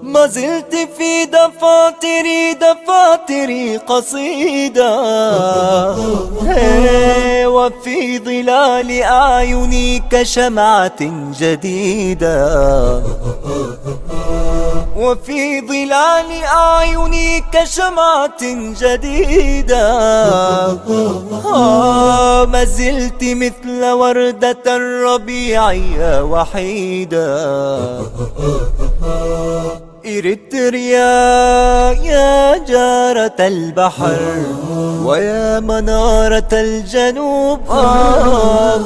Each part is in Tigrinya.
ما زلت في دفاتري، دفاتري قصيدة، وفي ظلال أعيني كشمعة جديدة، وفي ظلال أعيني كشمعة جديدة. آه، ما زلت مثل وردة الربيع يا وحيدة. إريتريا يا جارة البحر، ويا منارة الجنوب. آه،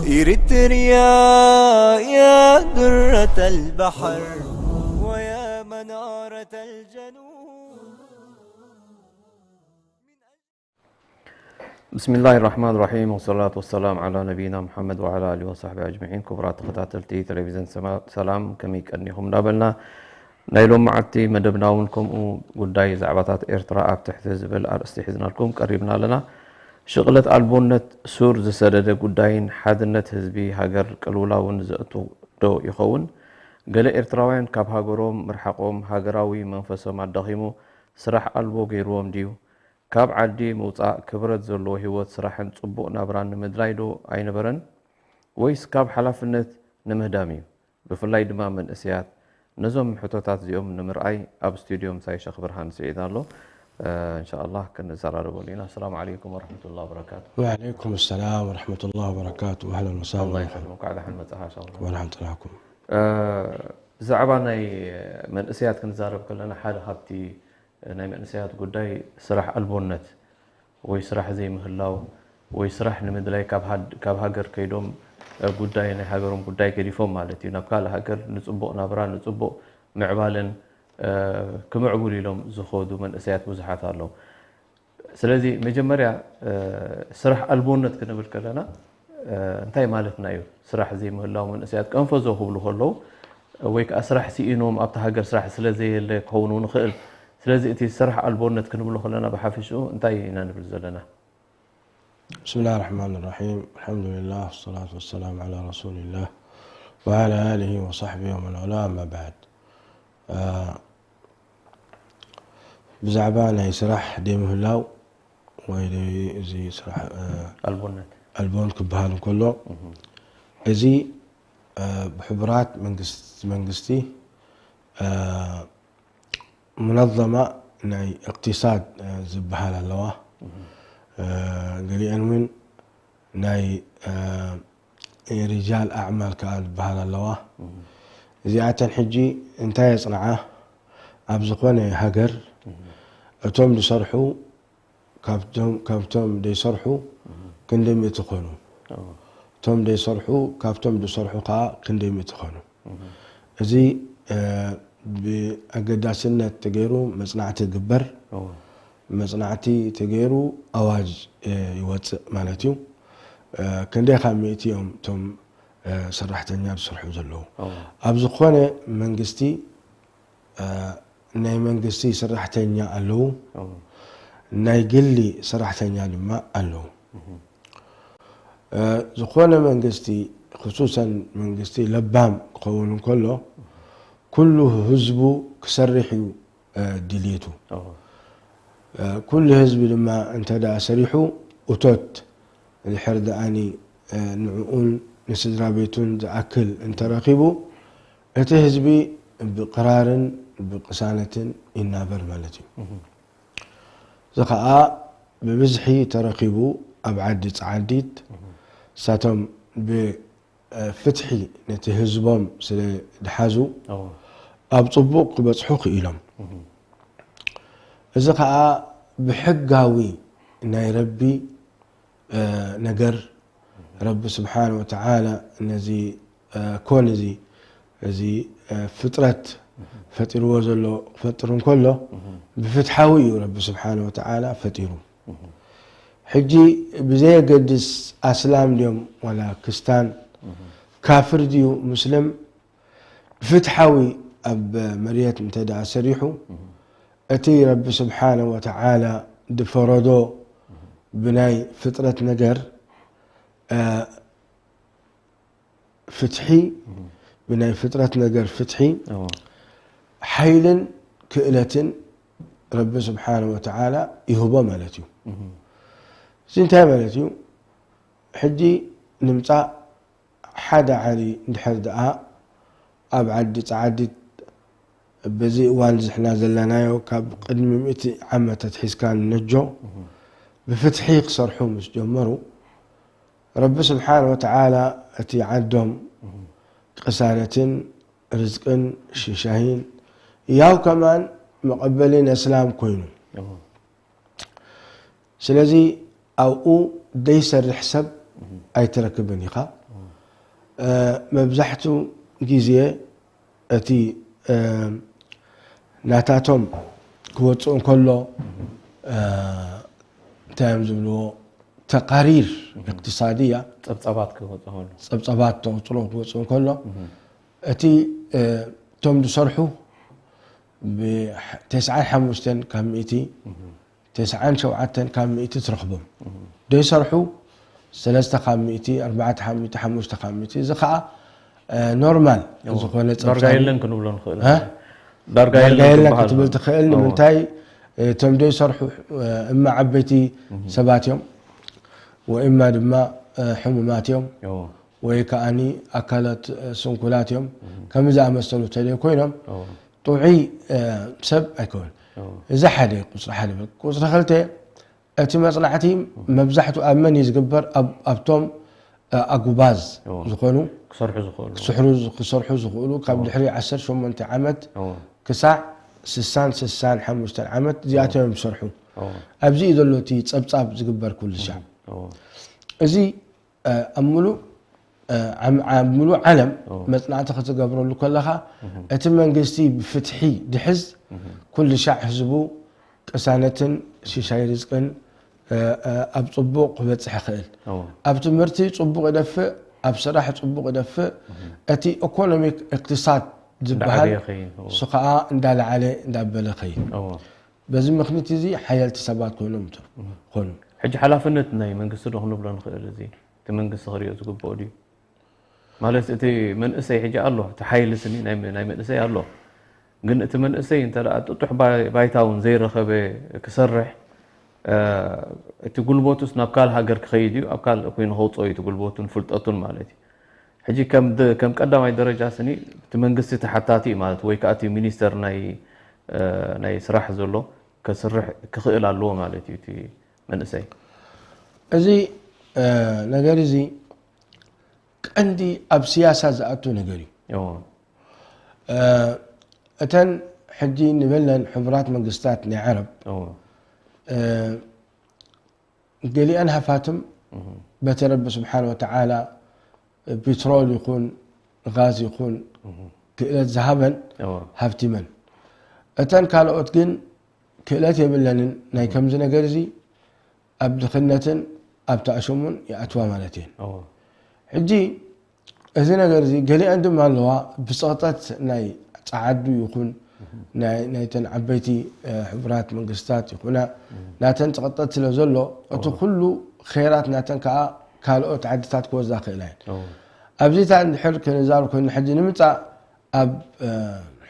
إريتريا يا درة البحر، ويا منارة الجنوب. ብስሚላሂ ራሕማን ራሒም፣ ወሰላቱ ወሰላም ዓላ ነቢይና ሙሓመድ ወዓላ ኣሊሂ ወሳሕቢ ኣጅመዒን። ክቡራት ተኸታተልቲ ቴሌቪዝን ሰማ-፣ ሰላም፣ ከመይ ቀኒኹም እንዳበልና፣ ናይ ሎም መዓልቲ መደብና እውን ከምኡ ጉዳይ ዛዕባታት ኤርትራ ኣብ ትሕቲ ዝብል ኣርእስቲ ሒዝናልኩም ቀሪብና ኣለና። ሽቕለት ኣልቦነት ሱር ዝሰደደ ጉዳይን ሓድነት ህዝቢ ሃገር ቅልውላውን ዘእቱ ዶ ይኸውን? ገለ ኤርትራውያን ካብ ሃገሮም ምርሓቖም ሃገራዊ መንፈሶም ኣዳኺሙ ስራሕ ኣልቦ ገይርዎም ድዩ? ካብ ዓዲ ምውጻእ ክብረት ዘለዎ ህይወት ስራሕን ጽቡቕ ናብራን ንምድላይ ዶ ኣይነበረን? ወይስ ካብ ሓላፍነት ንምህዳም እዩ? ብፍላይ ድማ መንእሰያት። ነዞም ሕቶታት እዚኦም ንምርኣይ ኣብ ስቱድዮ ምሳይ ሸኽ ብርሃን ስዒድ ኣሎ። እ፣ እንሻኣላህ ክንዘራረበሉ ኢና። ኣሰላሙ ዓለይኩም ወረሕመቱላሂ ወበረካቱ። ወዓለይኩም ሰላም ወረሕመቱላሂ ወበረካቱ። ኣህለን ወሰህለን። ኣላህ ይስልምክ። እንኳዕ ደሓን መጻኻ ሸኽ ብርሃን። ወርሓም ጥራኩም። እ፣ ብዛዕባ ናይ መንእሰያት ክንዛረብ ከለና ሓደ ካብቲ ናይ መንእሰያት ጉዳይ ስራሕ ኣልቦነት ወይ ስራሕ ዘይምህላው ወይ ስራሕ ንምድላይ ካብ ሃድ-፣ ካብ ሃገር ከይዶም፣ እ፣ ጉዳይ ናይ ሃገሮም ጉዳይ ገዲፎም ማለት እዩ። ናብ ካልእ ሃገር ንጽቡቕ ናብራ፣ ንጽቡቕ ምዕባለን፣ እ፣ ክምዕብሉ ኢሎም ዝኸዱ መንእሰያት ብዙሓት ኣለዉ። ስለዚ መጀመርያ፣ እ፣ ስራሕ ኣልቦነት ክንብል ከለና፣ እ፣ እንታይ ማለትና እዩ? ስራሕ ዘይምህላው መንእሰያት ቀንፈዞ ክብሉ ከለዉ ወይ ከኣ ስራሕ ስኢኖም ኣብቲ ሃገር ስራሕ ስለ ዘየለ ክኸውን እውን ይኽእል። ስለዚ እቲ ስራሕ ኣልቦነት ክንብሎ ከለና ብሓፈሽኡ እንታይ ኢና ንብል ዘለና? بسم الله الرحمن الرحيم. الحمد لله والصلاة والسلام على رسول الله وعلى آله وصحبه ومن والاه، أما بعد. እ፣ ብዛዕባ ናይ ስራሕ ደይምህላው ወይ ደይ-፣ እዚ ስራሕ፣ እ፣ ኣልቦነት። ኣልቦን ክበሃል እንከሎ፣ እህ። እዚ፣ እ፣ ብሕቡራት መንግስት-፣ መንግስቲ፣ እ፣ ሙነዘማ ናይ እቅትሳድ፣ እ፣ ዝበሃል ኣለዋ። እህ። እ፣ ገሊአን እውን ናይ፣ እ፣ ሪጃል ኣዕማል ከኣ ዝበሃል ኣለዋ። እህ። እዚኣተን ሕጂ እንታይ የጽንዓ? ኣብ ዝኾነ ሃገር እህ። እቶም ዝሰርሑ ካብቶም፣ ካብቶም ዘይሰርሑ እህ። ክንደይ ሚእቲ ኮኑ? እዎ። እቶም ዘይሰርሑ ካብቶም ዝሰርሑ ከኣ ክንደይ ሚእቲ ኮኑ? እህ። እዚ፣ እ፣ ብኣገዳስነት ተገይሩ መጽናዕቲ ይግበር። እዎ። መጽናዕቲ ተገይሩ ኣዋጅ፣ እ፣ ይወጽእ ማለት እዩ። እ፣ ክንደይ ካብ ሚእቲ እዮም እቶም፣ እ፣ ሰራሕተኛ ዝሰርሑ ዘለዉ? እዎ። ኣብ ዝኾነ መንግስቲ፣ እ፣ ናይ መንግስቲ ሰራሕተኛ ኣለዉ፣ እዎ። ናይ ግሊ ሰራሕተኛ ድማ ኣለዉ። እህ። እ፣ ዝኾነ መንግስቲ፣ ክሱሰን መንግስቲ ለባም ክኸውን እንከሎ፣ ኩሉ ህዝቡ ክሰርሕ እዩ፣ እ፣ ድልየቱ። እዎ። እ፣ ኩሉ ህዝቢ ድማ እንተ ደኣ ሰሪሑ፣ እቶት ድሕር ደኣኒ፣ እ፣ ንዕኡን ንስድራ ቤቱን ዝኣክል እንተረኺቡ፣ እቲ ህዝቢ ብቕራርን ብቅሳነትን ይናበር ማለት እዩ። እህ። እዚ ኸኣ ብብዝሒ ተረኺቡ ኣብ ዓዲ ጸዓዲት፣ እህ። ንሳቶም ብ-፣ እ፣ ፍትሒ ነቲ ህዝቦም ስለ ዝሓዙ፣ እዎ። ኣብ ጽቡቕ ክበጽሑ ክኢሎም። እህ። እዚ ኸኣ ብሕጋዊ ናይ ረቢ፣ እ፣ ነገር፣ ረቢ ስብሓነ ወተዓላ ነዚ፣ እ፣ ኮን እዚ፣ እዚ፣ እ፣ ፍጥረት ፈጢርዎ ዘሎ ክፈጥር እንከሎ፣ እህ። ብፍትሓዊ እዩ ረቢ ስብሓነ ወተዓላ ፈጢሩ። እህ። ሕጂ ብዘየገድስ ኣስላም ድዮም ዋላ ክስታን፣ ካፍር ድዩ ሙስልም፣ ብፍትሓዊ ኣብ መርየት እንተ ደኣ ሰሪሑ፣ እቲ ረቢ ስብሓነ ወተዓላ ዝፈረዶ ብናይ ፍጥረት ነገር፣ እ፣ ፍትሒ፣ ብናይ ፍጥረት ነገር ፍትሒ፣ እዎ። ሓይልን ክእለትን ረቢ ስብሓነ ወተዓላ ይህቦ ማለት እዩ። እዚ እንታይ ማለት እዩ? ሕጂ ንምጻእ፣ ሓደ ዓሊ እንድሕር ደኣ ኣብ ዓዲ ጸዓዲት፣ በዚ እዋን ዝሕና ዘለናዮ ካብ ቅድሚ ሚእቲ ዓመት ኣትሒዝካ ንነጆ ብፍትሒ ክሰርሑ ምስ ጀመሩ፣ ረቢ ስብሓነ ወተዓላ እቲ ዓዶም ቅሳነትን ርዝቅን ሽሻይን ያው ከማን መቐበልን ኣስላም ኮይኑ። እዎ። ስለዚ ኣብኡ ዘይሰርሕ ሰብ ኣይትረክብን ኢኻ። እ፣ መብዛሕቱ ግዜ እቲ፣ እ፣ ናታቶም ክወፅእ እንከሎ፣ እ፣ እንታይ እዮም ዝብልዎ? ተቃሪር እቅትሳድያ፣ ጸብጻባት ክወጽእ ከሎ። ጸብጻባት ተቑጽሮ ክወጽእ እንከሎ፣ እቲ፣ እ፣ እቶም ዝሰርሑ ብ-፣ ተስዓን ሓሙሽተን ካብ ሚእቲ፣ ተስዓን ሸውዓተን ካብ ሚእቲ ትረኽቦም። ዘይሰርሑ ሰለስተ ካብ ሚእቲ፣ ኣርባዕተ ካብ ሚእቲ፣ ሓሙሽተ ካብ ሚእቲ። እዚ ኸኣ፣ እ፣ ኖርማል እዎ። ዝኾነ ዳርጋ ጸብጻብ የለን ክንብሎ ንኽእል። እ? ዳርጋ ዳርጋ የለን የለን ክበሃል ክትብል ማለት። ትኽእል። እዎ። ንምንታይ? እቶም ዘይሰርሑ፣ እ፣ እማ ዓበይቲ ሰባት እዮም፣ ወእማ ድማ፣ እ፣ ሕሙማት እዮም፣ እዎ። ወይ ከኣኒ ኣካላት፣ እ፣ ስንኩላት እዮም። ከምዚ ዝኣመሰሉ ተለይ ኮይኖም እዎ። ጥዑይ፣ እ፣ ሰብ ኣይከውን። እዎ። እዚ ሓደ ቁጽሪ ሓደ በል። ቁጽሪ ክልተ፣ እቲ መጽናዕቲ መብዛሕትኡ ኣብ መን እዩ ዝግበር? ኣብ-፣ ኣብቶም፣ እ፣ ኣጉባዝ እዎ። ዝኾኑ ክሰርሑ ዝኽእሉ። ክስሕሩ-፣ ክሰርሑ ዝኽእሉ ካብ እዎ። ድሕሪ ዓሰርተ ሸሞንተ ዓመት እዎ። ክሳዕ ስሳን ስሳን ሓሙሽተን ዓመት እዚኣቶም እዮም ዝሰርሑ። እዎ። ኣብዚ እዩ ዘሎ እቲ ጸብጻብ ዝግበር ኩሉ ሻዕ። እዎ። እዚ፣ እ፣ ኣብ ምሉእ፣ እ፣ ዓም-፣ ኣብ ምሉእ ዓለም እዎ። መጽናዕቲ ክትገብረሉ ከለኻ እቲ መንግስቲ ብፍትሒ ድሕዝ ኩሉ ሻዕ ህዝቡ ቅሳነትን ሽሻይ ርዝቅን፣ እ፣ እ፣ ኣብ ጽቡቕ ክበጽሕ ይኽእል። እዎ። ኣብ ትምህርቲ ጽቡቕ ይደፍእ፣ ኣብ ስራሕ ጽቡቕ ይደፍእ። እቲ ኢኮኖሚክ እቅትሳድ ዝበሃል እንዳዓበየ ይኸይድ። እዎ። እሱ ኸኣ እንዳለዓለ እንዳበለ ይኸይድ። እዎ። በዚ ምኽንያት እዚ ሓየልቲ ሰባት ኮይኖም ተ-፣ እዎ። ኮኑ። ሕጂ ሓላፍነት ናይ መንግስቲ ዶ ክንብሎ ንኽእል? እዚ እቲ መንግስቲ ክሪኦ ዝግብኦ ድዩ? ማለት እቲ መንእሰይ ሕጂ ኣሎ፣ እቲ ሓይሊ ስኒ ናይ መ-፣ ናይ መንእሰይ ኣሎ። ግን እቲ መንእሰይ እንተ ደኣ ጥጡሕ ባይ-፣ ባይታ እውን ዘይረኸበ ክሰርሕ፣ እ፣ እቲ ጉልበቱስ ናብ ካልእ ሃገር ክኸይድ እዩ፣ ኣብ ካልእ ኮይኑ ከውፅኦ እዩ እቲ ጉልበቱን ፍልጠቱን ማለት እዩ። ሕጂ ከም ደ-፣ ከም ቀዳማይ ደረጃ ስኒ እቲ መንግስቲ ተሓታቲ እዩ ማለት፣ ወይ ከዓ እቲ ሚኒስተር ናይ፣ እ፣ ናይ ስራሕ ዘሎ ከስርሕ ክኽእል ኣለዎ ማለት እዩ እቲ መንእሰይ። እዚ፣ እ፣ ነገር እዚ ቀንዲ ኣብ ስያሳ ዝኣቱ ነገር እዩ። እዎ። እ፣ እተን ሕጂ ንበለን ሕቡራት መንግስታት ናይ ዓረብ፣ እዎ። እ፣ ገሊአን ሃፋትም እህ። በቲ ረቢ ስብሓን ወተዓላ ፒትሮል ይኹን ጋዝ ይኹን እህ። ክእለት ዝሃበን እዎ። ሃብቲመን። እተን ካልኦት ግን ክእለት የብለንን። ናይ እህ። ከምዚ ነገር እዚ ኣብ ድኽነትን ኣብ ተኣሸሙን ይኣትዋ ማለት እየን። እዎ። ሕጂ እዚ ነገር እዚ ገሊአን ድማ ኣለዋ ብጸቕጠት ናይ ጸዓዱ ይኹን ናይ፣ ናይተን ዓበይቲ፣ እ፣ ሕቡራት መንግስታት ይኹና እም። ናተን ጸቕጠት ስለ ዘሎ፣ እቲ እዎ። ኩሉ ኸይራት ናተን ከኣ ካልኦት ዓድታት ክወዛ ክእላ እየን። እዎ። ኣብዚታ እንድሕር ክንዛረብ ኮይኑ፣ ሕጂ ንምጻእ ኣብ፣ እ፣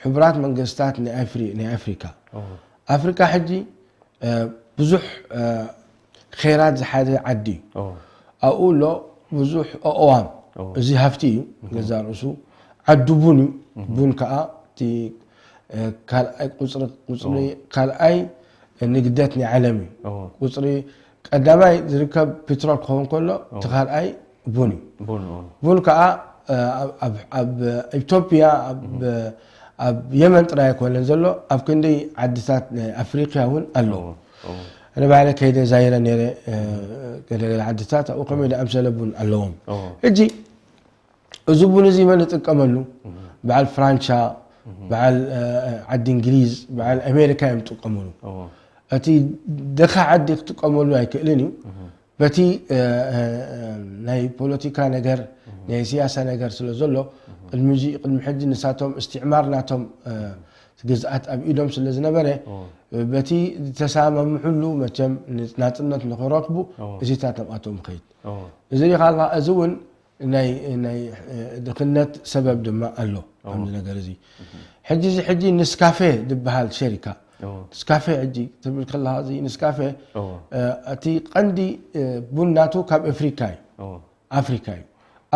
ሕቡራት መንግስታት ናይ ኣፍሪ-፣ ናይ ኣፍሪካ። እዎ። ኣፍሪካ ሕጂ፣ እ፣ ብዙሕ፣ እ፣ ኸይራት ዝሓዘ ዓዲ እዩ። እዎ። ኣብኡ ኣሎ ብዙሕ ኣእዋም። እዎ። እዚ ሃፍቲ እዩ፣ እዎ። ገዛ ርእሱ። ዓዱ ቡን እዩ። እዎ። ቡን ከኣ እቲ፣ እ፣ ካልኣይ ቁጽሪ፣ ቁጽሪ እዎ። ካልኣይ ንግደት ናይ ዓለም እዩ። እዎ። ቁጽሪ ቀዳማይ ዝርከብ ፒትሮል ክኸውን ከሎ፣ እዎ። እቲ ካልኣይ ቡን እዩ። ቡን፣ እዎ። ቡን ከኣ፣ እ፣ ኣብ፣ ኣብ፣ ኣብ ኢትዮጵያ፣ ኣብ፣ እም። ኣብ የመን ጥራይ ኣይኮነን ዘሎ፣ ኣብ ክንደይ ዓድታት ናይ ኣፍሪቃ እውን ኣለዎ። እዎ፣ እዎ። ኣነ ባዕለ ከይደ ዛይረ ነይረ፣ እ፣ ገለ ገለ ዓድታት ኣብኡ ከመይ ዝኣምሰለ ቡን ኣለዎም። እዎ። ሕጂ እዚ ቡን እዚ መን ይጥቀመሉ? እም። በዓል ፍራንቻ፣ እም። በዓል፣ እ፣ ዓዲ እንግሊዝ፣ በዓል ኣሜሪካ እዮም ዝጥቀመሉ። እዎ። እቲ ድኻ ዓዲ ክጥቀመሉ ኣይክእልን እዩ። እህ። በቲ ናይ ፖለቲካ ነገር ናይ ስያሳ ነገር ስለ ዘሎ ቅድሚ ሕጂ ንሳቶም እስትዕማር ናቶም ግዝኣት ኣብ ኢዶም ስለ ዝነበረ በቲ ዝተሰማምሕሉ መቸም ናፅነት ንክረክቡ እዚታት ናብኣቶም ይኸይድ። እዚ ሪኻ ኣለኻ እዚ እውን ናይ ድኽነት ሰበብ ድማ ኣሎ ኣብዚ ነገር እዚ። ሕጂ እዚ ሕጂ ንስካፌ ዝበሃል ሸሪካ ንስካፌ ሕጂ ትብል ከለኻ እዚ ንስካፌ እቲ ቀንዲ ቡን ናቱ ካብ ኣፍሪካ እዩ ኣፍሪካ እዩ።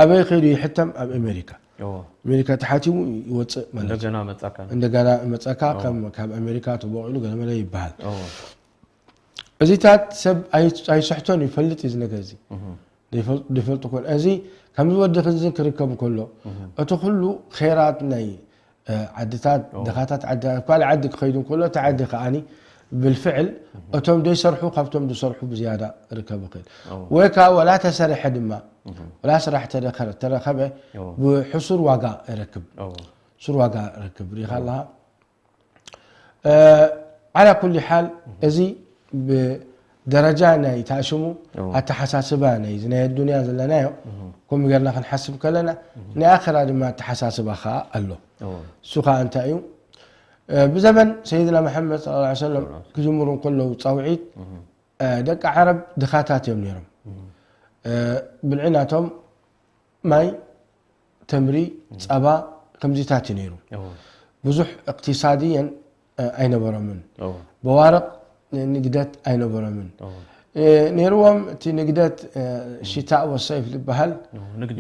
ኣበይ ከይዱ ይሕተም ኣብ ኣሜሪካ ኣሜሪካ ተሓቲሙ ይወፅእ ማለት እንደገና መፃካ እንደገና መፀካ ካብ ኣሜሪካ ተቦቂሉ ገለመለ ይበሃል። እዚታት ሰብ ኣይስሕቶን ይፈልጥ እዩ ነገር እዚ ይፈልጡ ኮን እዚ ከምዚ ወዲ ክንዝን ክርከብ ከሎ እቲ ኩሉ ኸይራት ናይ ዓድታት ድኻታት ዓድታት ካልእ ዓዲ ክኸይዱ ከሎ እቲ ዓዲ ከዓኒ ብልፍዕል እቶም ዘይሰርሑ ካብቶም ዝሰርሑ ብዝያዳ ርከብ ይኽእል ወይ ከዓ ወላ ተሰርሐ ድማ ወላ ስራሕ ተረኸበ ብሕሱር ዋጋ ይረክብ ሱር ዋጋ ረክብ ሪኻ ኣለኻ። ዓላ ኩሊ ሓል እዚ ብደረጃ ናይ ታሽሙ ኣተሓሳስባ ናይ ናይ ኣዱንያ ዘለናዮ ከምኡ ገርና ክንሓስብ ከለና ናይ ኣኸራ ድማ ኣተሓሳስባ ከዓ ኣሎ። እሱ ከዓ እንታይ እዩ? ብዘመን ሰይድና መሓመድ ስ ሰለም ክጅምሩ ከለዉ ፃውዒት ደቂ ዓረብ ድኻታት እዮም ነይሮም። ብልዒ ናቶም ማይ፣ ተምሪ፣ ጸባ ከምዚታት እዩ ነይሩ። ብዙሕ እቅትሳድየን ኣይነበሮምን። በዋርቕ ንግደት ኣይነበሮምን። ነይርዎም እቲ ንግደት ሽታእ ወሰይፍ ዝበሃል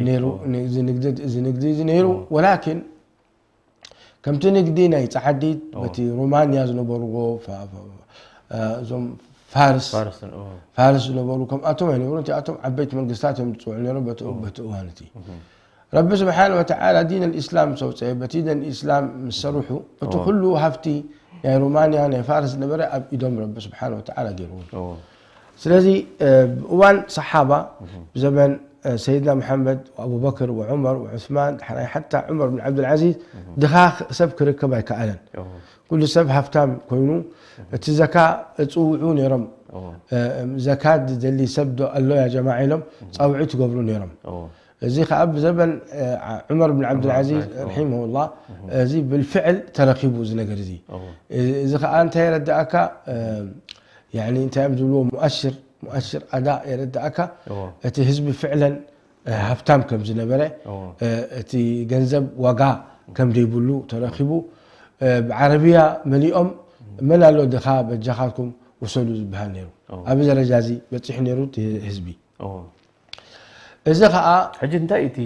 ነይሩ። እዚ ንግዲ እዚ ንግዲ እዚ ነይሩ። ወላኪን ከምቲ ንግዲ ናይ ጸዓዲት በቲ ሮማንያ ዝነበርዎ እዞም ፋርስ ፋርስ ዝነበሩ ከምኣቶም ኣይነበሩ እቲኣቶም ዓበይቲ መንግስታት እዮም ዝፅውዑ ነይሮም በቲ እዋን እቲ ረቢ ስብሓን ወተዓላ ዲን ልእስላም ሰውፀ በቲ ደን ኢስላም ምስ ሰርሑ እቲ ኩሉ ሃፍቲ ናይ ሮማንያ ናይ ፋርስ ዝነበረ ኣብ ኢዶም ረቢ ስብሓን ወተዓላ ገይርዎም ስለዚ እዋን ሰሓባ ብዘመን ሰይድና መሓመድ ወኣቡበክር ወዑመር ወዑስማን ሓታ ዑመር ብን ዓብዱልዓዚዝ ድኻ ሰብ ክርከብ ኣይከኣለን። ኩሉ ሰብ ሃፍታም ኮይኑ እቲ ዘካ እፅውዑ ነይሮም። ዘካ ዝደሊ ሰብ ዶ ኣሎ ያ ጀማዓ ኢሎም ፃውዒ ትገብሩ ነይሮም። እዚ ከዓ ብዘበን ዑመር ብን ዓብዱልዓዚዝ ረሒመሁላ እዚ ብልፍዕል ተረኪቡ እዚ ነገር እዚ። እዚ ከዓ እንታይ የረዳእካ? እንታይ እዮም ዝብልዎ ሙኣሽር ሙኣሽር ኣዳ የረዳእካ። እቲ ህዝቢ ፍዕለን ሃፍታም ከም ዝነበረ እቲ ገንዘብ ዋጋ ከም ዘይብሉ ተረኪቡ ብዓረብያ መሊኦም መን ኣሎ ድኻ በጃኻትኩም ውሰዱ ዝበሃል ነይሩ። ኣብዚ ደረጃ እዚ በፂሑ ነይሩ እቲ ህዝቢ። እዚ ከዓ ሕጂ እንታይ እቲ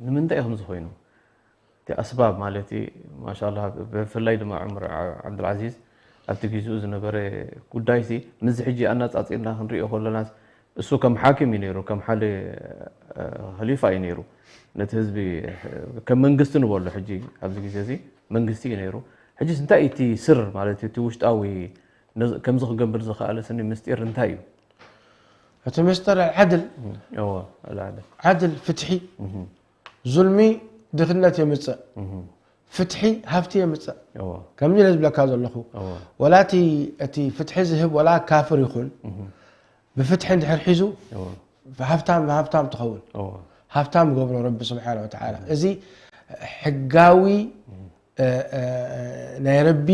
ንምንታይ እዩ ከምዚ ኮይኑ? እቲ ኣስባብ ማለት ማሻላ ብፍላይ ድማ ዑመር ዓብዱልዓዚዝ ኣብቲ ግዜኡ ዝነበረ ጉዳይሲ ምስዚ ሕጂ ኣነፃፂርና ክንሪኦ ከለናስ እሱ ከም ሓኪም እዩ ነይሩ፣ ከም ሓደ ኸሊፋ እዩ ነይሩ። ነቲ ህዝቢ ከም መንግስቲ ንበሎ ሕጂ ኣብዚ ግዜ እዚ መንግስቲ እዩ ነይሩ። ሕጂስ እንታይ እቲ ስር ማለት እቲ ውሽጣዊ ከምዚ ክገብር ዝኸኣለ ስኒ ምስጢር እንታይ እዩ? እቲ ምስጢር ዓድል ዓድል ፍትሒ ዙልሚ ድኽነት የምፅእ ፍትሒ ሃፍቲ የምፅእ ከምዚ ኢለ ዝብለካ ዘለኹ ወላ እቲ ፍትሒ ዝህብ ወላ ካፍር ይኹን ብፍትሒ እንድሕር ሒዙ ሃፍታም ሃፍታም ትኸውን ሃፍታም ገብሮ ረቢ ስብሓን ወተዓላ እዚ ሕጋዊ ናይ ረቢ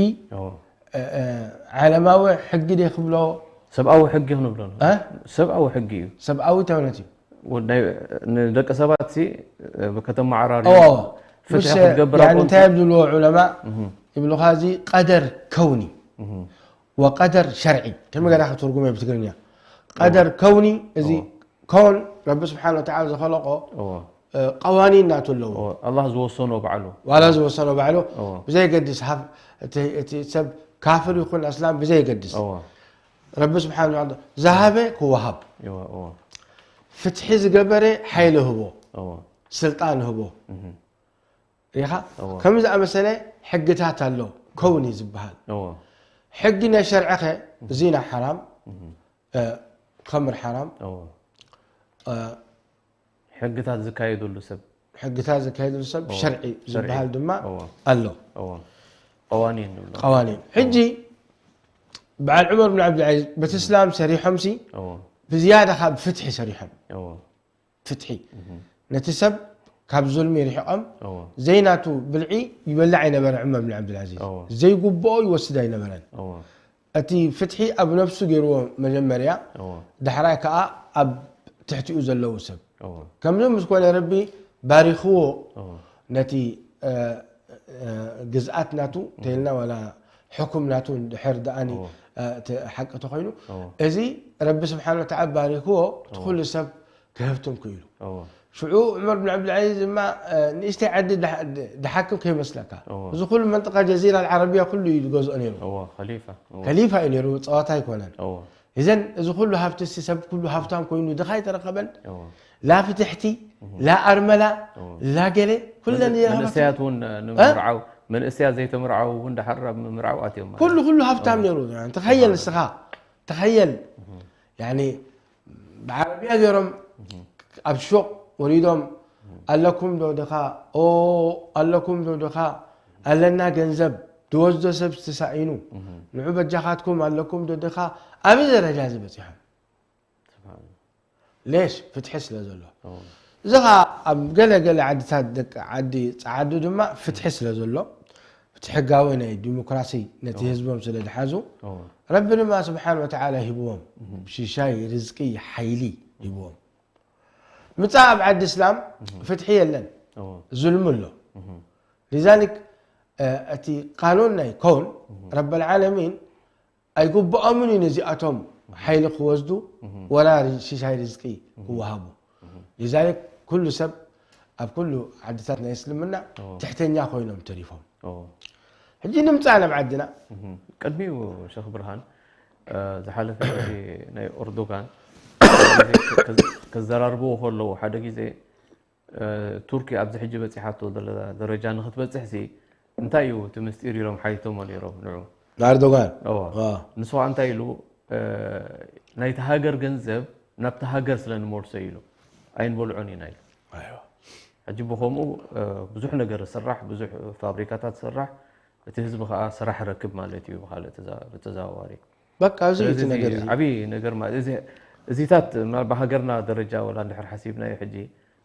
ዓለማዊ ሕጊ ደ ክብሎ ሰብኣዊ ሕጊ ክንብሎ ሰብኣዊ ሕጊ እዩ። ሰብኣዊ ተውነት እዩ። ንደቂ ሰባት ከተመዓራሪ ፍትሒ ክትገብር እንታይ እዮም ዝብልዎ ዑለማ ይብሉኻ እዚ ቀደር ከውኒ ወቀደር ሸርዒ ከመይ ገዳ ክትርጉሞ ብትግርኛ ቀደር ከውኒ እዚ ከውን ረቢ ስብሓን ወተዓላ ዝኸለቆ ቀዋኒን ናቱ ኣለዎ። ኣላህ ዝወሰኖ ባዕሉ ዋላ ዝወሰኖ ባዕሉ ብዘይገድስ ሰብ ካፍር ይኹን ኣስላም ብዘይገድስ ረቢ ስብሓን ዝሃበ ክወሃብ ፍትሒ ዝገበረ ሓይሊ ህቦ ስልጣን ህቦ ሪኻ ከምዚ ዝኣመሰለ ሕግታት ኣሎ ከውን እዩ ዝበሃል ሕጊ ናይ ሸርዕኸ ዚና ሓራም ከምር ሓራም ሕግታት ዝካየደሉ ሰብ ሕግታት ዝካየደሉ ሰብ ሸርዒ ዝበሃል ድማ ኣሎ ቀዋኒን ንብሎ ቀዋኒን ሕጂ በዓል ዑመር ብን ዓብዱልዓዚዝ በቲ እስላም ሰሪሖምሲ ብዝያዳ ካብ ፍትሒ ሰሪሖም። እዎ ፍትሒ ነቲ ሰብ ካብ ዙልሚ ርሒቖም እዎ ዘይናቱ ብልዒ ይበልዕ ኣይነበረ። ዑመር ብን ዓብዱልዓዚዝ እዎ። ዘይግብኦ ይወስድ ኣይነበረን። እዎ እቲ ፍትሒ ኣብ ነብሱ ገይርዎ መጀመርያ፣ እዎ ዳሕራይ ከዓ ኣብ ትሕቲኡ ዘለዉ ሰብ። እዎ ከምዚ ምስ ኮነ ረቢ ባሪኽዎ እዎ ነቲ እ፣ እ፣ ግዝኣት ናቱ እንተይልና ዋላ ሕኩም ናቱ ድሕር ደኣኒ እዎ እ፣ እቲ ሓቂ ተኮይኑ እዎ እዚ ረቢ ስብሓን ወተዓላ ባሪኽዎ እቲ ኩሉ ሰብ ክህብትም ክኢሉ። እዎ ሽዑ ዑመር ብን ዓብዱልዓዚዝ ድማ እ፣ ንእሽተይ ዓዲ ድሓ- ድሓክም ከይመስለካ እዎ እዚ ኩሉ መንጠቃ ጀዚራ ዓረቢያ ኩሉ እዩ ዝገዝኦ ነይሩ። እዎ ኸሊፋ እዎ ከሊፋ እዩ ነይሩ፣ ፀዋታ ኣይኮነን። እዎ እዘን እዚ ኩሉ ሃብቲ ሲ ሰብ ኩሉ ሃብታም ኮይኑ ድኻ ኣይተረኸበን። እዎ ላ ፍትሕቲ ላ ኣርመላ እዎ ላ ገለ ኩለን እየን ሃብቲ። መንእሰያት እውን ንምርዓው መንእሰያት ዘይተምርዓው እውን ድሓር ኣብ ምምርዓው ኣትዮም ማለት ኩሉ ኩሉ ሃብታም ነይሩ። ተኸየል ንስኻ ተኸየል ያኒ ብዓረብያ ገይሮም ኣብ ሹቕ ወሪዶም ኣለኩም ዶ ድኻ ኦ ኣለኩም ዶ ድኻ ኣለና ገንዘብ ድወስዶ ሰብ ተሳኢኑ ንዑ በጃኻትኩም ኣለኩም ዶ ድኻ ኣብዚ ደረጃ እዚ በፂሖም። ስብሓን ሌሽ ፍትሒ ስለ ዘሎ እዎ እዚ ኸዓ ኣብ ገለ ገለ ዓድታት ደቂ ዓዲ ፀዓዱ ድማ ፍትሒ ስለ ዘሎ እቲ ሕጋዊ ናይ ዲሞክራሲ ነቲ ህዝቦም ስለ ዝሓዙ እዎ ረቢ ድማ ስብሓን ወተዓላ ሂብዎም ሽሻይ ርዝቂ ሓይሊ ሂብዎም። ምፃ ኣብ ዓዲ እስላም ፍትሒ የለን እዎ ዙልሚ ኣሎ። እህ ሊዛሊክ እ፣ እቲ ቃኑን ናይ ከውን ረበልዓለሚን ኣይግብኦምን እዩ ነዚኣቶም ሓይሊ ክወስዱ ወላ ሪ- ሽሻይ ርዝቂ ክወሃቡ። ሊዛሊክ ኩሉ ሰብ ኣብ ኩሉ ዓድታት ናይ እስልምና እዎ ትሕተኛ ኮይኖም ተሪፎም። እዎ ሕጂ ንምፃ ናብ ዓድና እህ ቅድሚኡ ሸኽ ብርሃን እ፣ ዝሓለፈ እቲ ናይ ኦርዶጋን ከዘራርብዎ ከለዉ ሓደ ግዜ እ፣ ቱርኪ ኣብዚ ሕጂ በፂሓቶ ዘለ ደረጃ ንክትበፅሕ ሲ እንታይ እዩ እቲ ምስጢር ኢሎም ሓይቶሞ ነይሮም ንዑ ንኣርዶጋን እዋ ዋ። ንሱ ከዓ እንታይ ኢሉ እ፣ ናይቲ ሃገር ገንዘብ ናብቲ ሃገር ስለ ንመልሶ ኢሉ ኣይንበልዖን ኢና ኢሉ ኣይዋ። ሕጂ ብከምኡ እ፣ ብዙሕ ነገር ስራሕ ብዙሕ ፋብሪካታት ስራሕ እቲ ህዝቢ ከዓ ስራሕ ረክብ ማለት እዩ ብካልእ ተዛ- ብተዘዋዋሪ በቃ እዚ እዩ እቲ ስለዚ ነገር እዚ ዓብዪ ነገር ማለት እዚ እዚታት ምናልባት ሃገርና ደረጃ ወላ እንድሕር ሓሲብናዮ ሕጂ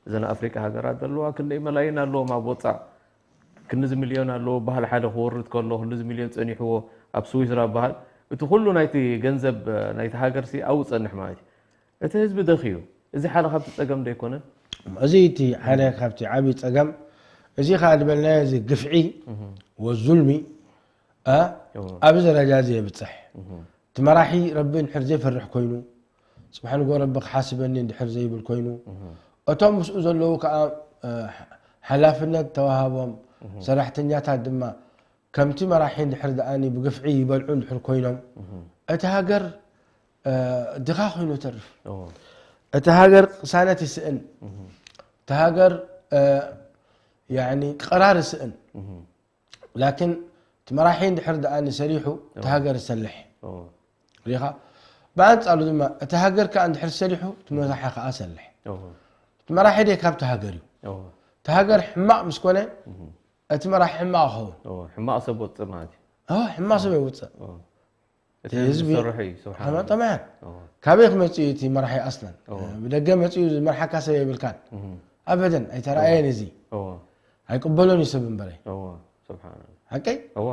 እዘን ኣፍሪቃ ሃገራት ዘለዋ ክንደይ መላይን ኣለዎም ኣብ ወፃእ ክንዚ ሚልዮን ኣለዎ በሃል ሓደ ክወርድ ከሎ ክንዚ ሚልዮን ፀኒሕዎ ኣብ ስዊስራ በሃል እቲ ኩሉ ናይቲ ገንዘብ ናይቲ ሃገር ሲ ኣብኡ ፀንሕ ማለት እዩ እቲ ህዝቢ ደኽዩ እዚ ሓደ ካብቲ ፀገም ዶ ኣይኮነን እዚ እቲ ሓደ ካብቲ ዓብዪ ፀገም እዚ ከዓ ዝበልናዮ እዚ ግፍዒ ወዙልሚ እ፣ ኣብዚ ደረጃ እዚ የብፅሕ። እቲ መራሒ ረቢ እንድሕር ዘይፈርሕ ኮይኑ ፅባሕ ንጎ ረቢ ክሓስበኒ እንድሕር ዘይብል ኮይኑ እቶም ምስኡ ዘለዉ ከዓ እ፣ ሓላፍነት ተዋሃቦም ሰራሕተኛታት ድማ ከምቲ መራሒ እንድሕር ደኣኒ ብግፍዒ ይበልዑ እንድሕር ኮይኖም እቲ ሃገር እ፣ ድኻ ኮይኑ ተርፍ። እቲ ሃገር ቅሳነት ይስእን። እቲ ሃገር እ፣ ያኒ ቅራር ይስእን። ላኪን እቲ መራሒ እንድሕር ደኣ ንሰሪሑ እቲ ሃገር ይሰልሕ ሪኻ። ብኣንፃሩ ድማ እቲ ሃገር ከዓ እንድሕር ሰሪሑ እቲ መራሒ ከዓ ሰልሕ። እቲ መራሒ ደ ካብቲ ሃገር እዩ። እቲ ሃገር ሕማቕ ምስ ኮነ እቲ መራሒ ሕማቕ ይኸውን። ሕማቕ ሰብ ወፅእ ማለት እዩ ኣዎ፣ ሕማቕ ሰብ የውፅእ። እቲ ህዝቢ ዝሰርሑ እዩ ስብሓን ከመ ኣላህ። ጠምዓን እዎ። ካበይ ክመፅእ እዩ እቲ መራሒ ኣስለን? እዎ። ብደገ መፅኡ ዝመርሓካ ሰብ የብልካን። እህ። ኣበደን ኣይተረኣየን እዚ። እዎ። ኣይቅበሎን እዩ ሰብ እምበረይ። እዎ። ስብሓን ኣላህ። ሓቀይ? እዎ።